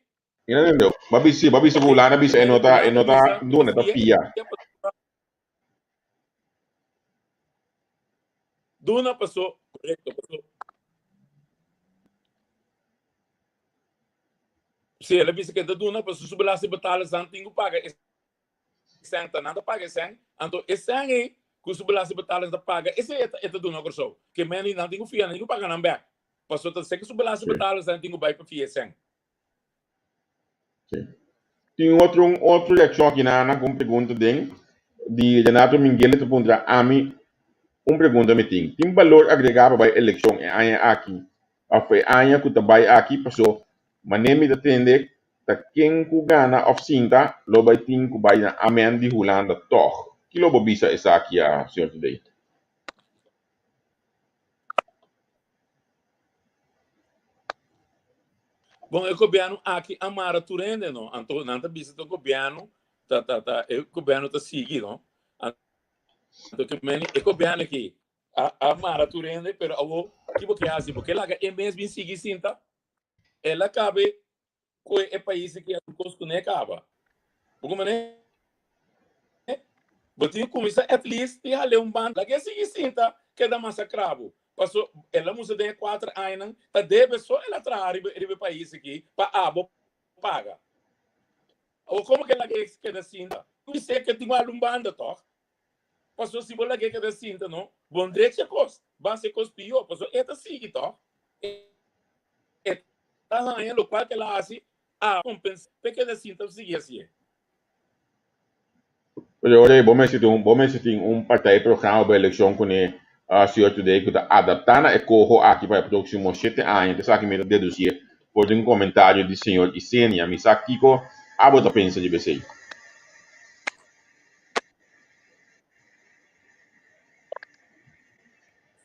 Mi ta tende bo. Bo a bisa, bo a bisa ku Hulanda bisa e no ta, e no ta duna, e ta fia. Duna paso, korekto, paso. Si el a bisa ke ta duna paso su belasting betalers nan tin ku paga e sèn, ta nan ta paga e sèn, anto e sèn ei ku su belasting betalers ta paga, esei e ta duna Kòrsou. Ke meni nan tin ku fia, nan tin ku paga nan bèk. Paso ta seki su belasting betalers nan tin ku bai pa fia e sèn. Sí. Tin otro un otro reaccion aki na Ana cu un pregunta den di Renato Minguele ta puntra ami un pregunta mi tin. Tin balor agrega pa bai eleccion e aña aki of e aña cu ta bai aki paso mane mi ta tende ta ken cu gana of sinta lo bai tin cu bai na amen di Hulanda tog. Ki lo bo bisa esaki a señor Today? Bon, e gobièrnu aki a mara tur hende, no? Anto nan ta bisa ta gobièrnu ta ta ta e gobièrnu ta sigui, no? Anto ke meni e gobièrnu aki a a mara tur hende, pero awo ki bo ke hasi? Bo ke laga e mes bin sigui sinta? El a kabe ku e pais aki a kos ku ne kaba. Bo kumene? Bo tin kuminsá at least tin hale un banda. Laga e sigui sinta keda masakrá bo. Paso el a mustra den e kuater añanan ta debe so el a traha riba riba e pais aki pa abo paga. Awor komo ke laga e keda sinta? Mi se ke tin wal un banda tòg. Paso si bo laga e keda sinta no, bon drecha kos, ban hasi kos pió. Paso e ta sigui tòg. E ta haña lokual ke el a hasi a kompensá p'e keda sinta sigui hasié. Oye, ora bo mester tin un, bo mester tin un partij programa pa elekshon kuné señor Today ku ta adaptá na e koho aki pa e próksimo shete aña. Ta esaki mi ta dedusié for di un komentario di señor Isenia. Mi sa kiko abo ta pensa riba esei.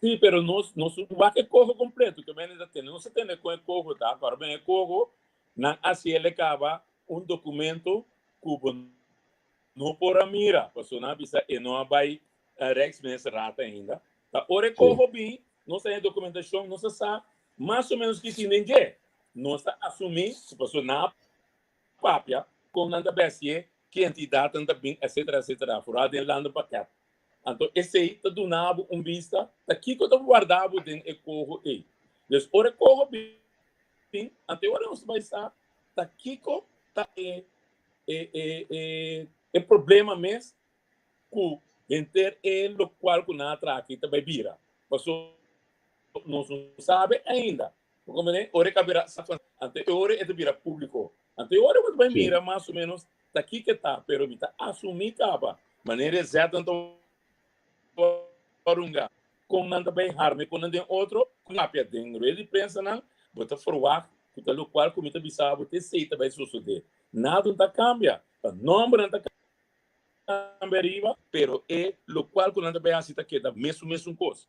Sí, pero nos nos wak e koho kompleto ke mende ta tene. Nos a tene kon e koho ta. Ahora ben e koho nan a hasiel e kaba un documento cu bo no por a mira, pasobra nan a bisa e no a bay Rijksministerraad ainda. Ta ora e coho bin, nos a haña documentacion, nos a sa mas o menos ki tin den dje. Nos ta asumi cu pasobra nan a papia con nan ta bay hacié, ki entidadnan ta bin, etcetera, etcetera, vooral den landenpakket. Anto esey ta duna bo un bista ta kico ta warda bo den e coho ey. Dus ora e coho bin, anto e ora nos ta bay sa ta kiko ta e e e e e problema mes ku henter e lokual ku nan a traha aki ta bai bira. Paso nos no sabe ainda. Bo komprende? Ora e ka bira anto e ora e ta bira públiko. Anto e ora bo ta bai mira mas o menos ta kiko e ta, pero mi ta asumí kaba manera e zèt nan ta warunga kon nan ta bai harme kon nan den otro ku papia den rueda di prensa nan bo ta ferwagt ku ta lokual ku mi ta bisa bo te esei ta bai sosodé. Nada no ta kambia, ta nòmbernan ta kambia ariba, pero e lokual ku nan ta bai hasi ta keda mesun mesun kos.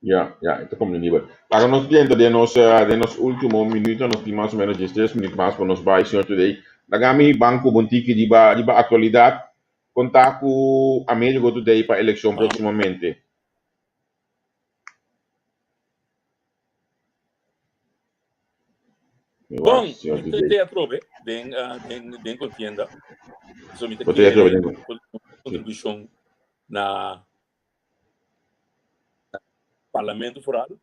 Ya, ya, e ta komprendibel. Laga nos drenta den nos, den nos último minuto, nos tin mas o menos diestres minuut mas pa nos bai, señor Today. Laga mi ban ku bon tiki riba, riba aktualidat. Kon ta ku Amerigo Today pa elekshon próksimamente? Bon, mi ta te atrobe den, den, den contienda. So mi ta kere contribucion na Parlamento foral.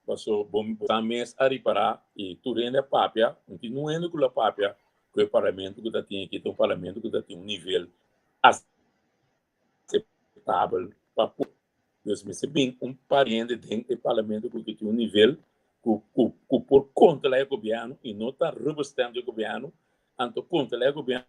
Paso bo ta mes a ripara y tur hende a papia, no tin un hende cu lo a papia cu e parlamento cu ta tin aki ta un parlamento cu ta tin un nivel aceptabel pa pueblo. Dus mester bin un par hende den e parlamento cu tin un nivel cu cu cu por controla e gobierno y no ta rubberstamp di e gobierno, anto controla e gobierno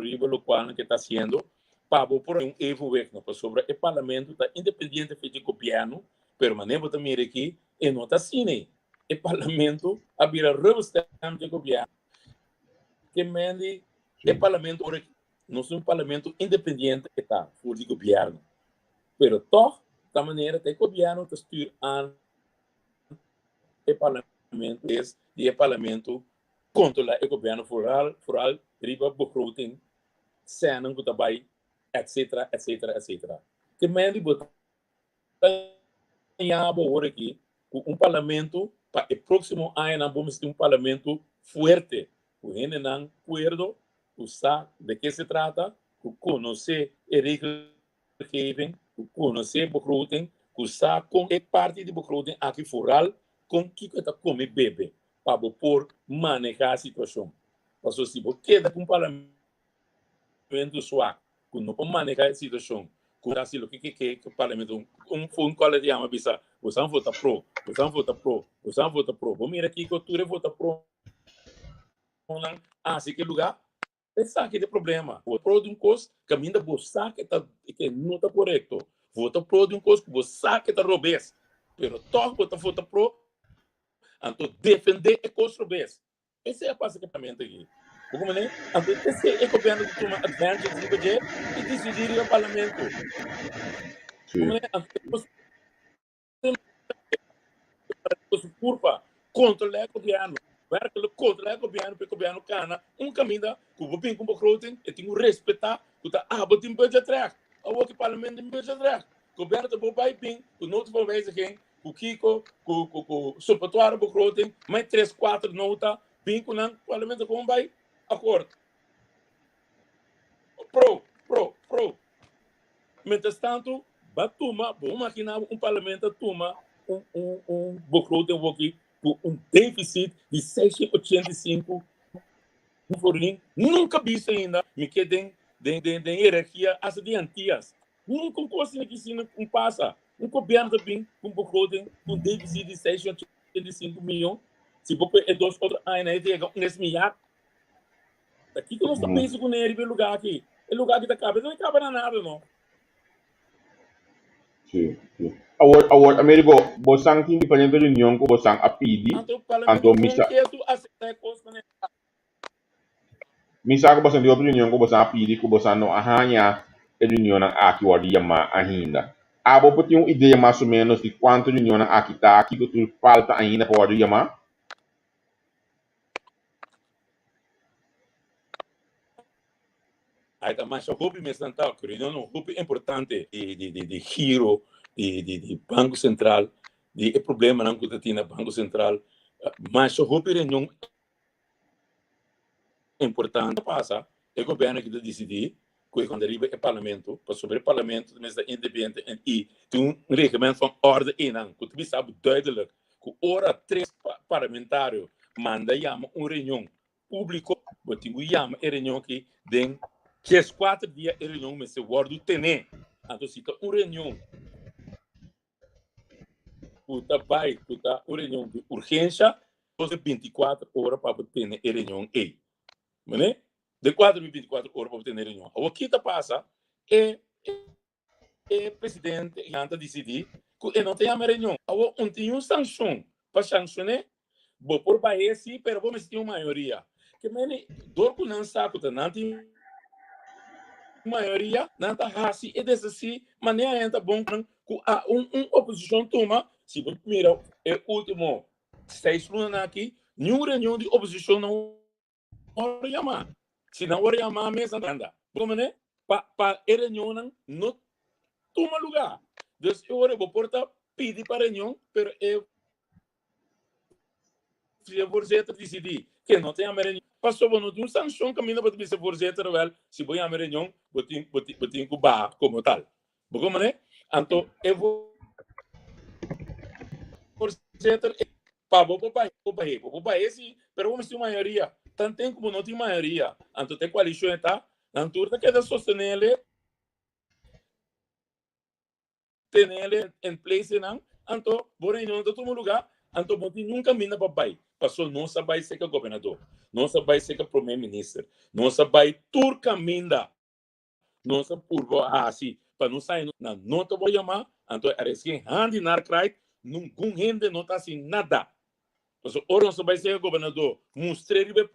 riba locual nan ke ta haciendo pa bo por un evenwicht no, pasobra e parlamento ta independiente fe di gobierno, pero manera bo ta mira aki e no ta asina ei. E parlamento a bira rubberstamp di gobierno. Ke men di e parlamento ora Nos tin un parlamento independiente e ta for di gobierno. Pero toch ta manera ta e gobierno ta stuur aan e parlamento es di e parlamento controla e gobierno vooral vooral riba begroting, sènan cu ta bay etc etc etc. Te men di bo ta ña bo awor aki cu un parlamento pa e proximo añanan bo mester tin un parlamento fuerte cu hendenan cuerdo cu sa de ke se trata, cu conoce e regelgeving, cu conoce begroting, cu sa con e parti di begroting aki vooral con kico e ta come bebe pa bo por maneha situacion. Pasobra si bo keda cu un parlamento swak cu no por maneha e situacion, cu ta haci loke ke ke cu parlamento, un phone call e ta yama bisa bo san vota pro, bo san vota pro, bo san vota pro, bo mira kico tur e vota pro. Nan hasi ke lugá, esaki ta e problema. Bo pro di un kos kaminda bo sa ke ta ke no ta korekto. Bo ta pro di un kos ku bo sa ke ta robes, pero tòg bo ta vota pro, anto defendé e kos robes. Esei a pasa ku e parlamento aki. Bo komprendé? Anto esei e gobièrnu ta tuma advantage riba dje i disidí riba parlamento. Bo komprendé? Anto e kos. Su curpa controla e gobierno, werkelijk controla e gobierno pa e gobierno cana un caminda cu bo bin cu begroting e tin cu respeta cu ta abo tin budgetrecht. Awor ki parlamento tin budgetrecht, gobierno ta por bay bin cu nota van wijziging, cu kico, cu cu cu suppletoire begroting, mai tres cuatro nota bin cu nan, parlamento gewoon bay akkoord. Pro, pro, pro. Mientras tanto, ba tuma, bo imagina bo un parlamento a tuma un, un, un begroting woki ku un deficit di 685 florin, nunca visto ainda, mi ke den, den, den, den hierarquia hasta di Antillas. Nunca un cosa asina ki asina un pasa. Un gobierno ta bin ku un begroting ku un deficit di 685 miljoen, si bo pone e dos otro añanan e ta yega un es milyar. Ta kiko nos ta pensa ku ne riba e lugá aki? E lugá aki ta kaba, e no kaba na nada no. Sí, sí. Awor, awor, Amerigo, bosan tin diferente reunion ku bosan a pidi, Anto anto parlamento mi kon sa, ketu aseptá e kos manera ta. mi sa ku bosan tin otro reunion ku bosan a pidi ku bosan no a haña e reunionnan aki wòrdu yamá ainda. Abo por tin un idea mas o ménos di kuantu reunionnan aki ta, kiko tur falta ainda pa wòrdu yamá? Ai ta masha hopi mes nan ta reunion hopi importante di di di di giro di di di Banco Central di e problemanan ku ta tin na Banco Central masha hopi reunion importante pasa e gobierno aki ta disidi ku e manda riba e parlamento pasobra e parlamento ta mester independiente i tin un reglement van orde einan ku ta bisa bo duidelijk ku ora tres parlamentario manda yama un reunion públiko bo tin ku yama e reunion aki den 14 dia e reunion mester wòrdu tene. Anto si ta un reunion ku ta bai ku ta un reunion di urgensha 24 ora pa bo tene e reunion ei. Mane? De 4 mi 24 ora pa bo tene reunion. Awor ki ta pasa? E e presidente nan ta disidí ku e no ta yama reunion. Awor un tin un sanshon pa sanshoné, bo por bah'é sí, pero bo mester tin un mayoria. Ke mene dor ku nan sa ku ta nan tin mayoria, nan ta hasi e desasí manera nan ta bon ku a un un oposishon tuma. Si bo mira e último seis lunanan aki, niun reunion di oposishon no wòrdu yamá. Si nan wòrdu yamá mes nan ta anda. Bo mane pa pa e reunionnan no tuma lugá. Dus e ora bo por ta pidi pa reunion, pero e Si e voorzitter disidí ke no ta yama e reunion, pasobra bo no tin un sanshon kaminda bo ta bisa e voorzitter wèl si bo yama e reunion bo tin bo tin bo tin ku baha komo tal. Bo komprendé? Anto e voorzitter e pa bo por bahe bo bahe bo por bahe si pero bo mester un mayoria. Tanten ku bo no tin mayoria anto ta e koalishon e ta nan tur ta keda sostenele. Tenele en place nan, anto bo reunion ta tuma lugar, anto bo tin nunca caminda pa bay, paso nos a bay cerca gobernador, nos a bay cerca prome minister, nos a bay tur caminda, nos a purba haci pa nos haya nan no ta bo yama, anto er is geen hand die naar kraait, ningun hende no ta haci nada, paso ora nos a bay cerca gobernador, mustre riba e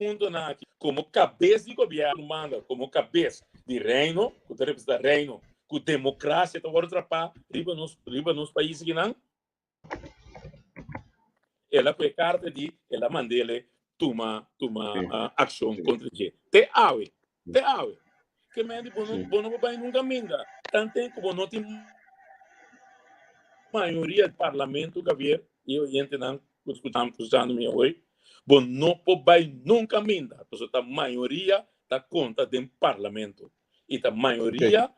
puntonan aki komo kabes di gobièrnu manda, komo kabes di Reino, ku ta representá Reino, ku demokrasia ta wòrdu trapá riba nos riba nos pais akinan. El a pue karta di el a mand'ele tuma tuma akshon kontra dje. Te awe, te awe. Ke men di bo no bo no por bai nunka minda tanten ku bo no tin mayoria di parlamento Gavier i oyentenan ku skuchando mi awe bo no por bai nunka minda pasobra ta mayoria ta konta den parlamento i ta mayoria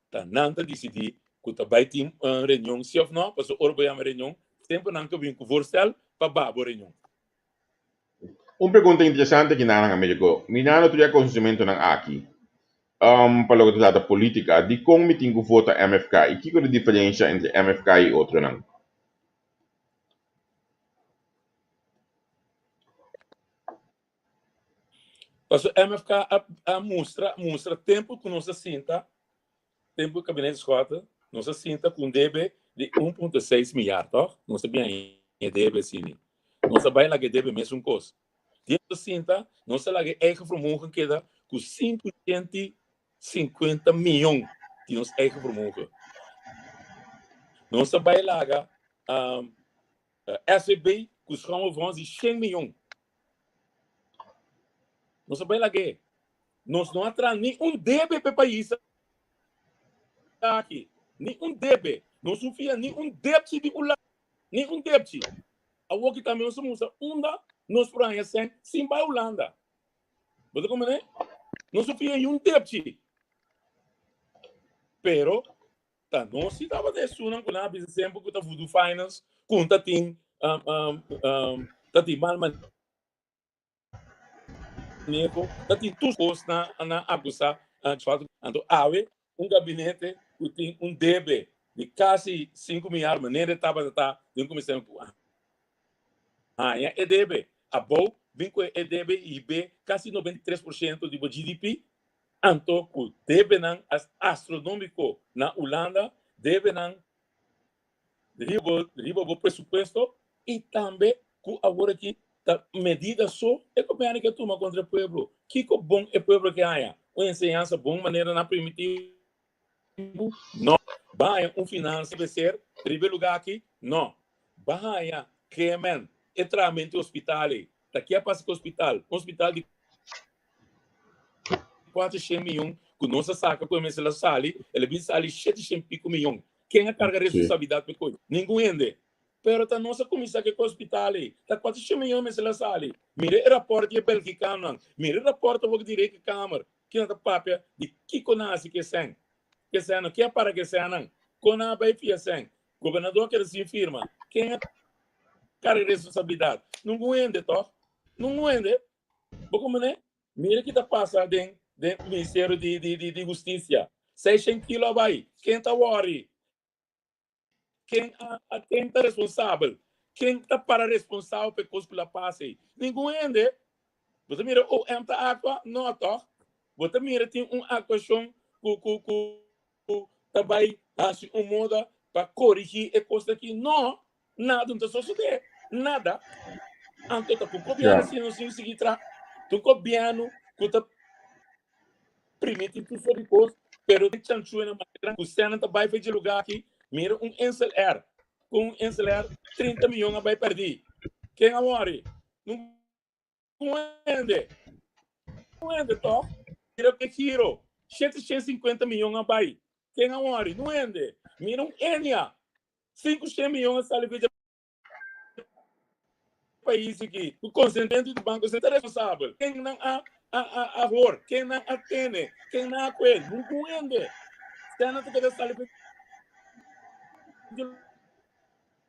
ta nan ta disidí ku ta bai tin un reunion si òf no pasobra ora bo yama reunion semper nan ke bin ku voorstel pa baha bo reunion. Un pregunta interesante ki nan a Americo. Mirando tur e akontesimentonan aki, pa loke ta trata politica, dikon mi tin ku vota MFK i kiko ta e diferensha entre MFK i otronan? Pasobra MFK a mustra mustra tempu ku nos a sinta, tempu Kabinet Schotten, nos a sinta ku un debe di 1.6 milyar, tòg? Nos a bin haña debe asina. Nos a bai laga e debe mesun kos. Dia nos a sinta, nos a laga e eigen vermogen keda ku 550 miyon di nos eigen vermogen. Nos a bai laga SVB ku schommelfonds di 100 miyon. Nos a bai lag'é. Nos no a traha ni un debe pa e pais aki. Ni un debe. Nos no fia ni un depchi di Hulanda. Ni un depchi. Awoki tambe nos a mustra unda nos por haña sèn sin bai Hulanda. Bo ta komprendé? Nos no fia ni un depchi. Pero ta nos si tabata esunnan ku nan a bisa semper ku ta Voodoo Finance ku ta tin ta tin mal maneho, ta tin tur kos nan a akusá. Anto awe un gabinete ku tin un debe di kasi sinku miar manera e tabata ta den kuminsamentu ku haña e debe abou bin ku e debe i hib'é kasi 93% di bo GDP. Anto ku debenan astronómiko na Hulanda, debenan riba riba bo presupuesto i tambe ku awor aki ta medida so e gobièrnu ke tuma kontra e pueblo. Kiko bon e pueblo ke haña? Un enseñansa bon manera nan primitivo? No. Ba haña un finansa beser riba e lugá aki? No. Ba haña kemen e trahamento di hospital ei. Ta ke a pasa ku hospital? Un hospital di 400 miyon ku nos a saka ku e mester a sali, el a bin sali 700 pico miyon. Ken a karga responsabilidat pa e kos? Ningun hende. Pero ta nos a kuminsá ku e hospital ei. Ta 400 miyon mester a sali. Mira e rapòrt di e belgikanonan. Mira e rapòrt awor di Rekenkamer. Kinan ta papia di kiko nan a hasi ku e sèn. Ku e sènnan. Ken a para ku e sènnan? Kon nan a bai fia sèn? Gobernador keda sin firma. Ken a karga responsabilidat? Ningun hende, tòg? Ningun hende. Bo komprendé? Mira ki ta pasa den den Ministerio di di di di Hustisia. 600 kilo a bai. Ken ta wòri? Ken a a ken ta responsabel? Ken ta para responsabel pa e kos ku la pasa ei? Ningun hende. Bo ta mira OM ta aktua? No tòg. Bo ta mira tin un aktuashon ku ku ku ku ta bai hasi un moda pa korigí e kos aki? No. Nada no ta sosodé. Nada. Anto ta ku gobièrnu si nos tin sigui traha. Ta un gobièrnu ku ta primiti tur sort di kos, pero den chanchunan manera ku sènan ta bai for dje lugá aki. Mira un Insel Air. Ku un Insel Air 30 miyon a bai pèrdí. Ken a wòri? Ningun hende. Ningun hende tòg. Mira ku e giro. 750 miyon a bai. Ken a wòri? Ningun hende. Mira un Enia. 500 miyon a sali for dje. pais aki ku konsentimento di Banko Sentral ta responsabel. Ken nan a a a a hor, ken nan a tene, ken nan a kue, nungun hende. Stènan ta keda sali for di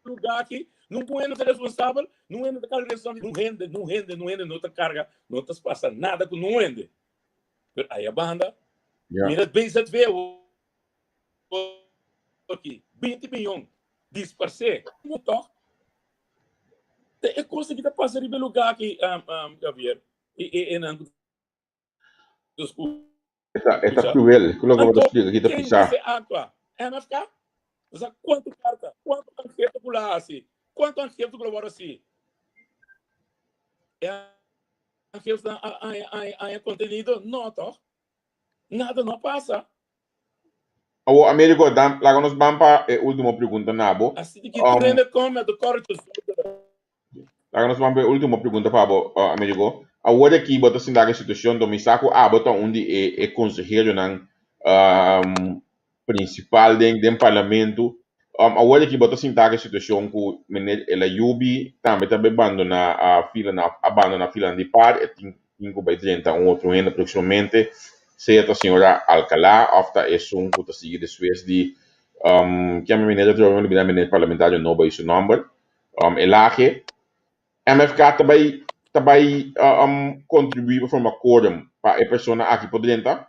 luga aki, nungun hende ta responsabel, nungun hende ta karga responsabilidat, nun hende, nun hende, nun hende no ta karga, no ta pasa nada ku nun hende. Pero aya banda, mira BZV aki, 20 miyon disparsé. Tòg, Ta e cosa ki ta pasa riba e lugar aki, Javier, e e e nan ku ta E ta e ta skucha. cruel, ku loke bo ta Anto, splika aki ta ken pisá. mester aktua? MFK? Bo sa kuantu karta, kuantu aangifte ku lo hasi, kuantu aangifte ku lo wòrdu hasi? E aangiftenan a haña haña haña kontenido? No tòg? Nada no a pasa. Awor, Americo, dan, laga nos ban pa e ultimo pregunta na bo. Así di ki tur hende come de kortjes zonder. Laga nos ban pa e ultimo pregunta pa bo, Americo. Awor aki bo ta sinta ku e situacion, mi sa ku abo ta un di e e conseheronan principal den den parlamento. Awor aki bo ta sinta ku e situacion ku meneer El Ayoubi tambe ta bay bandona filanan, a bandona filanan di par, e tin Tin ku bai drenta un otro hende próksimamente, sea ta señora Alcalá òf ta esun ku ta sigui despues di kiami meneer ta trobe mi olbida meneer parlamentario nobo ei su nòmber, Elage. MFK ta bai ta bai kontribuí pa forma quorum pa e persona aki por drenta?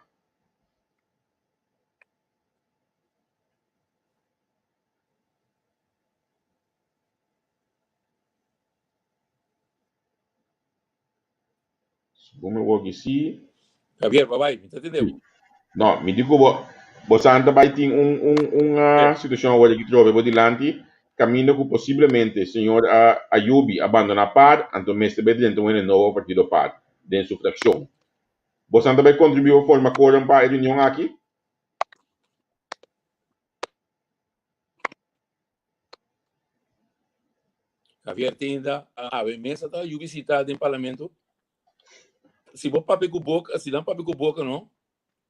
Segun mi wak si. Javier, bye bye, mi ta tende bo. No, mi di ku bo, bo san ta bai tin un un un situashon awor aki trobe bo dilanti, kaminda ku posiblemente señor Ayubi a bandoná par, anto mester bai drenta un hende nobo pa partido par den su frakshon. Bo san ta bai kontribuí pa forma quorum pa e reunion aki? Javier Tinda, awe mesa ta yu visita den parlamento. Si bo papia ku boka, si nan papia ku boka no,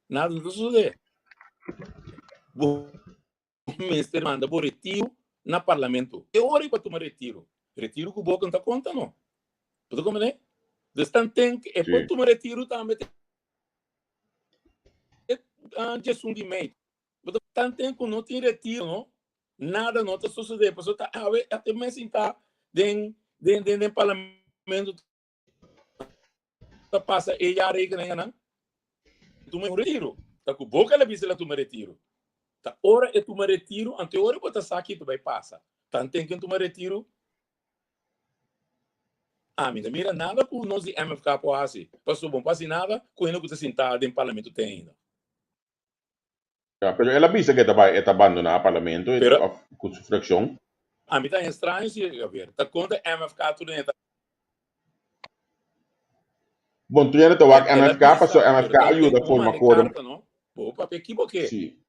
nada no ta sucede. Bo mester manda bo retiro na parlamento. E ora pa tuma retiro. Retiro ku boka no ta konta no. Bo ta comprende? Dus tan ten e por tuma retiro tambe te 11 di mei. Bo ta tan ten ku no tin retiro no. Nada no ta sucede pasobra ta awe a te mes sinta den den den den parlamento ta pasa e ya rekeningennan tuma un retiro ta ku boka la bisa la tuma retiro ta ora e tuma retiro anto e ora bo ta sa ki ta bai pasa tanten ken tuma retiro ami no mira nada ku nos di MFK por hasi pasobra bo no por hasi nada ku hende ku ta sinta den parlamento te ainda. Ya, pero el a bisa ku e ta bai, e ta bandoná parlamento e Pero of ku su frakshon. ami ta extraño si, Javier. Ta konta MFK tur den e ta. Bon, tur hende ta wak El a MFK, paso bisa, pero MFK a tanten yuda ku forma manda e quorum. karta, no? Bo papia ekiboké. Sí.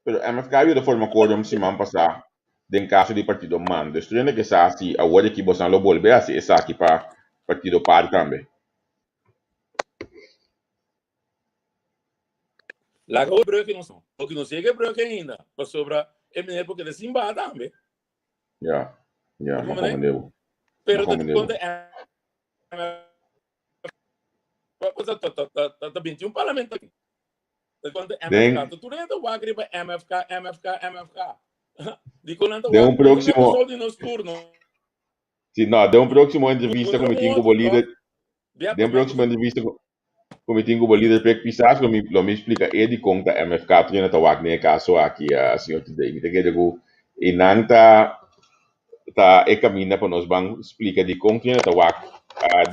Pero MFK a yuda forma quorum siman pasá den kaso di partido man. Dus tur hende ke sa si awor aki bosan lo bolbe hasi esaki pa partido par tambe. Laga e brug nos no. Porque nos yega e brug ainda. Pasobra e meneer por keda sin baha tambe. Ya, ya, Bo ma comprende? comprende bo. Pero Ma ta comprende bo. conta MFK, ta ta ta ta ta 21 parlamento. Ta conta MFK. Den Ta tur hende ta wak riba MFK, MFK, MFK. Di con nan ta den wak un nan ta próximo sol di nos turno. Si, no, den un próximo entrevista Puntra ku mi un tin ku otro, bo toch? lider, Bia den pa próximo entrevista ku ku mi tin ku bo lider Pek Pisas, lo mi lo mi splika e dikon ta MFK Trina ta wak den e kaso aki, señor Today. Mi ta kere ku einan ta ta e kaminda pa nos ban splika dikon Trina ta wak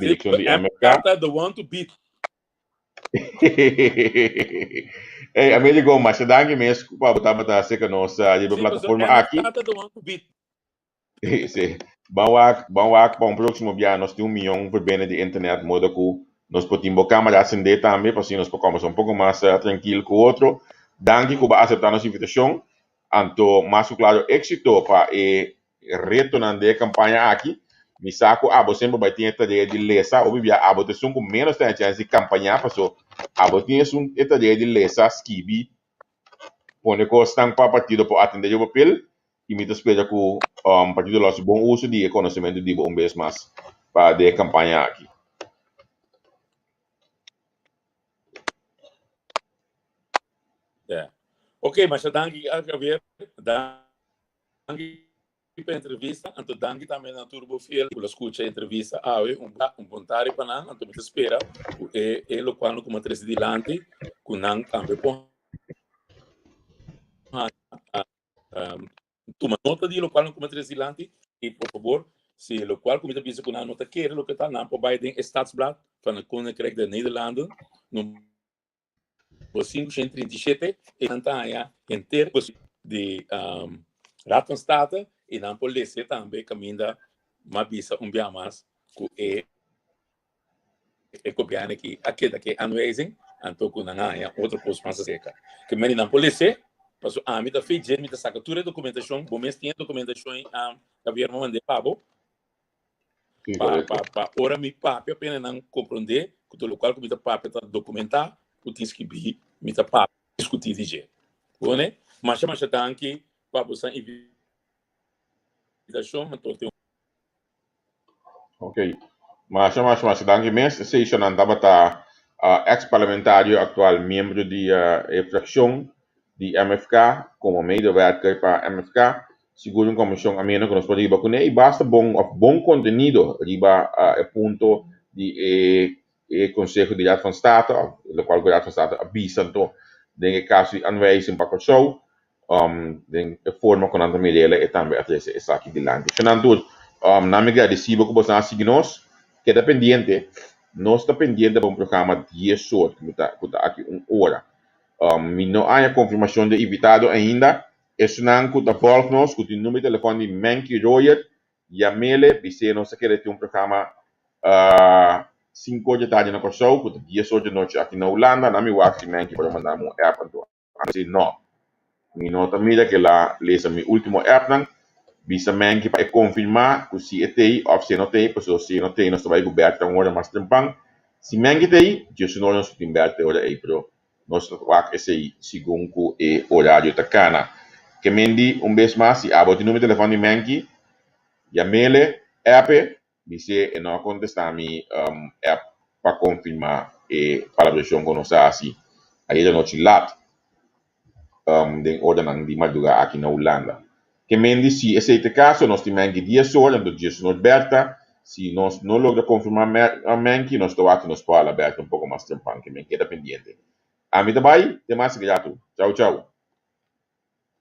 Sí, direkshon di MFK MFK. ta the one to beat. Hey, Amerigo, masha danki mes pa bo tabata serka nos riba Sí, pasobra plataforma MFK aki. ta the one to beat. Sí. Ban wak, ban wak pa un próksimo bia nos tin un mion verbena di internet moda ku nos por tin bo kámara asendé tambe pa asina nos por kòmbersá un poko mas trankil ku otro. Danki ku bo a aseptá nos invitashon. Anto mas ku klaro éksito pa e retonan den e kampaña aki. Mi sa ku abo semper bai tin e tarea di lesa. Hopi bia abo ta esun ku ménos ta haña chèns di kampañá paso abo tin esun e tarea di lesa, skibi, pone kosnan pa partido por atendé riba papel. I mi ta spera ku partido lo hasi bon uso di e konosementu di bo un bes mas pa den e kampaña aki. Yeah. Ok, masha danki Javier. Danki pa entrevista. Anto danki tambe na tur bo fiel ku lo skucha entrevista awe. Un un bon tardi pa nan. Anto mi ta spera ku e e lokual no kuma trese dilanti ku nan tambe por tuma nota di lokual no kuma trese dilanti i por fabor si lokual ku mi ta bisa ku nan no ta kere loke ta nan por bai den e Stadsblad van het Koninkrijk der Nederlanden number 537 i nan ta haña henter di Raad van State i nan por lese tambe kaminda m'a bisa un bia mas ku e e gobièrnu aki a keda ku e aanwijzing, anto ku nan a haña otro kos mas aserka. Ke meni nan por lese, pasobra ami ta fei dje, mi ta saka tur e dokumentashon, bo mes tin e dokumentashon Javier mi mand'é pa bo, pa pa pa ora mi papia pena nan komprondé ku tur lokual ku mi ta papia ta dokumentá, ku tin skibí, mi ta papia diskutí di dje. Bo ne? Masha masha danki pa bo san invitashon, anto tin. Ok. Masha, masha, masha danki mes. Esei nan tabata ex parlamentario, actual miembro di e fraccion di MFK, como medewerker pa MFK. Sigur un comisión ameno cu nos por riba cune y basta bon of bon contenido riba e punto di e e Conseho di Raad van State, of locual cu Raad van State a bisa anto den e caso di aanwijzing pa Kòrsou, den e forma ku nan ta mir'el e tambe a trese esaki dilanti. Shonnan tur, nan mi gradisí bo ku boso a sigui nos. Keda pendiente, nos ta pendiente pa un programa dies or ku ta ku ta aki un ora. Mi no haña konfirmashon di e invitado ainda. Esunnan ku ta vòlg nos ku tin number di telefòn di Menky Royer, yam'el, bis'é nos ta kere tin un programa sinku or di tardi na Kòrsou ku ta dies or di nochi aki na Hulanda. Nan mi wak si Menky por a manda mi un app anto. A si no. Mi no ta mira ke la lesa mi ultimo appnan. Bisa Menke pa e konfirmá ku si e t'ei òf si e no t'ei, pasobra si e no t'ei nos ta bai ku Bertha un ora mas trempan. Si Menke t'ei, djes un ora nos tin Bertha e ora ei, pero nos ta wak esei segun ku e orario ta kana. Ke men di un bes mas, si abo tin numero di telefòn di Menke, yam'ele, app e, Bis'é e no a kontestá mi app pa konfirmá e palabrashon ku nos a hasi ayer anochi lat den oranan di mardugá aki na Hulanda. Ke men di si esei ta e kaso, nos tin Menki dies ora, anto djes un or Berta. Si nos no logra konfirmá Menki, nos ta wak si nos por hala Berta un poko mas trempan. Ke men keda pendiente. Ami ta bai, te mas gratu. Chau chau.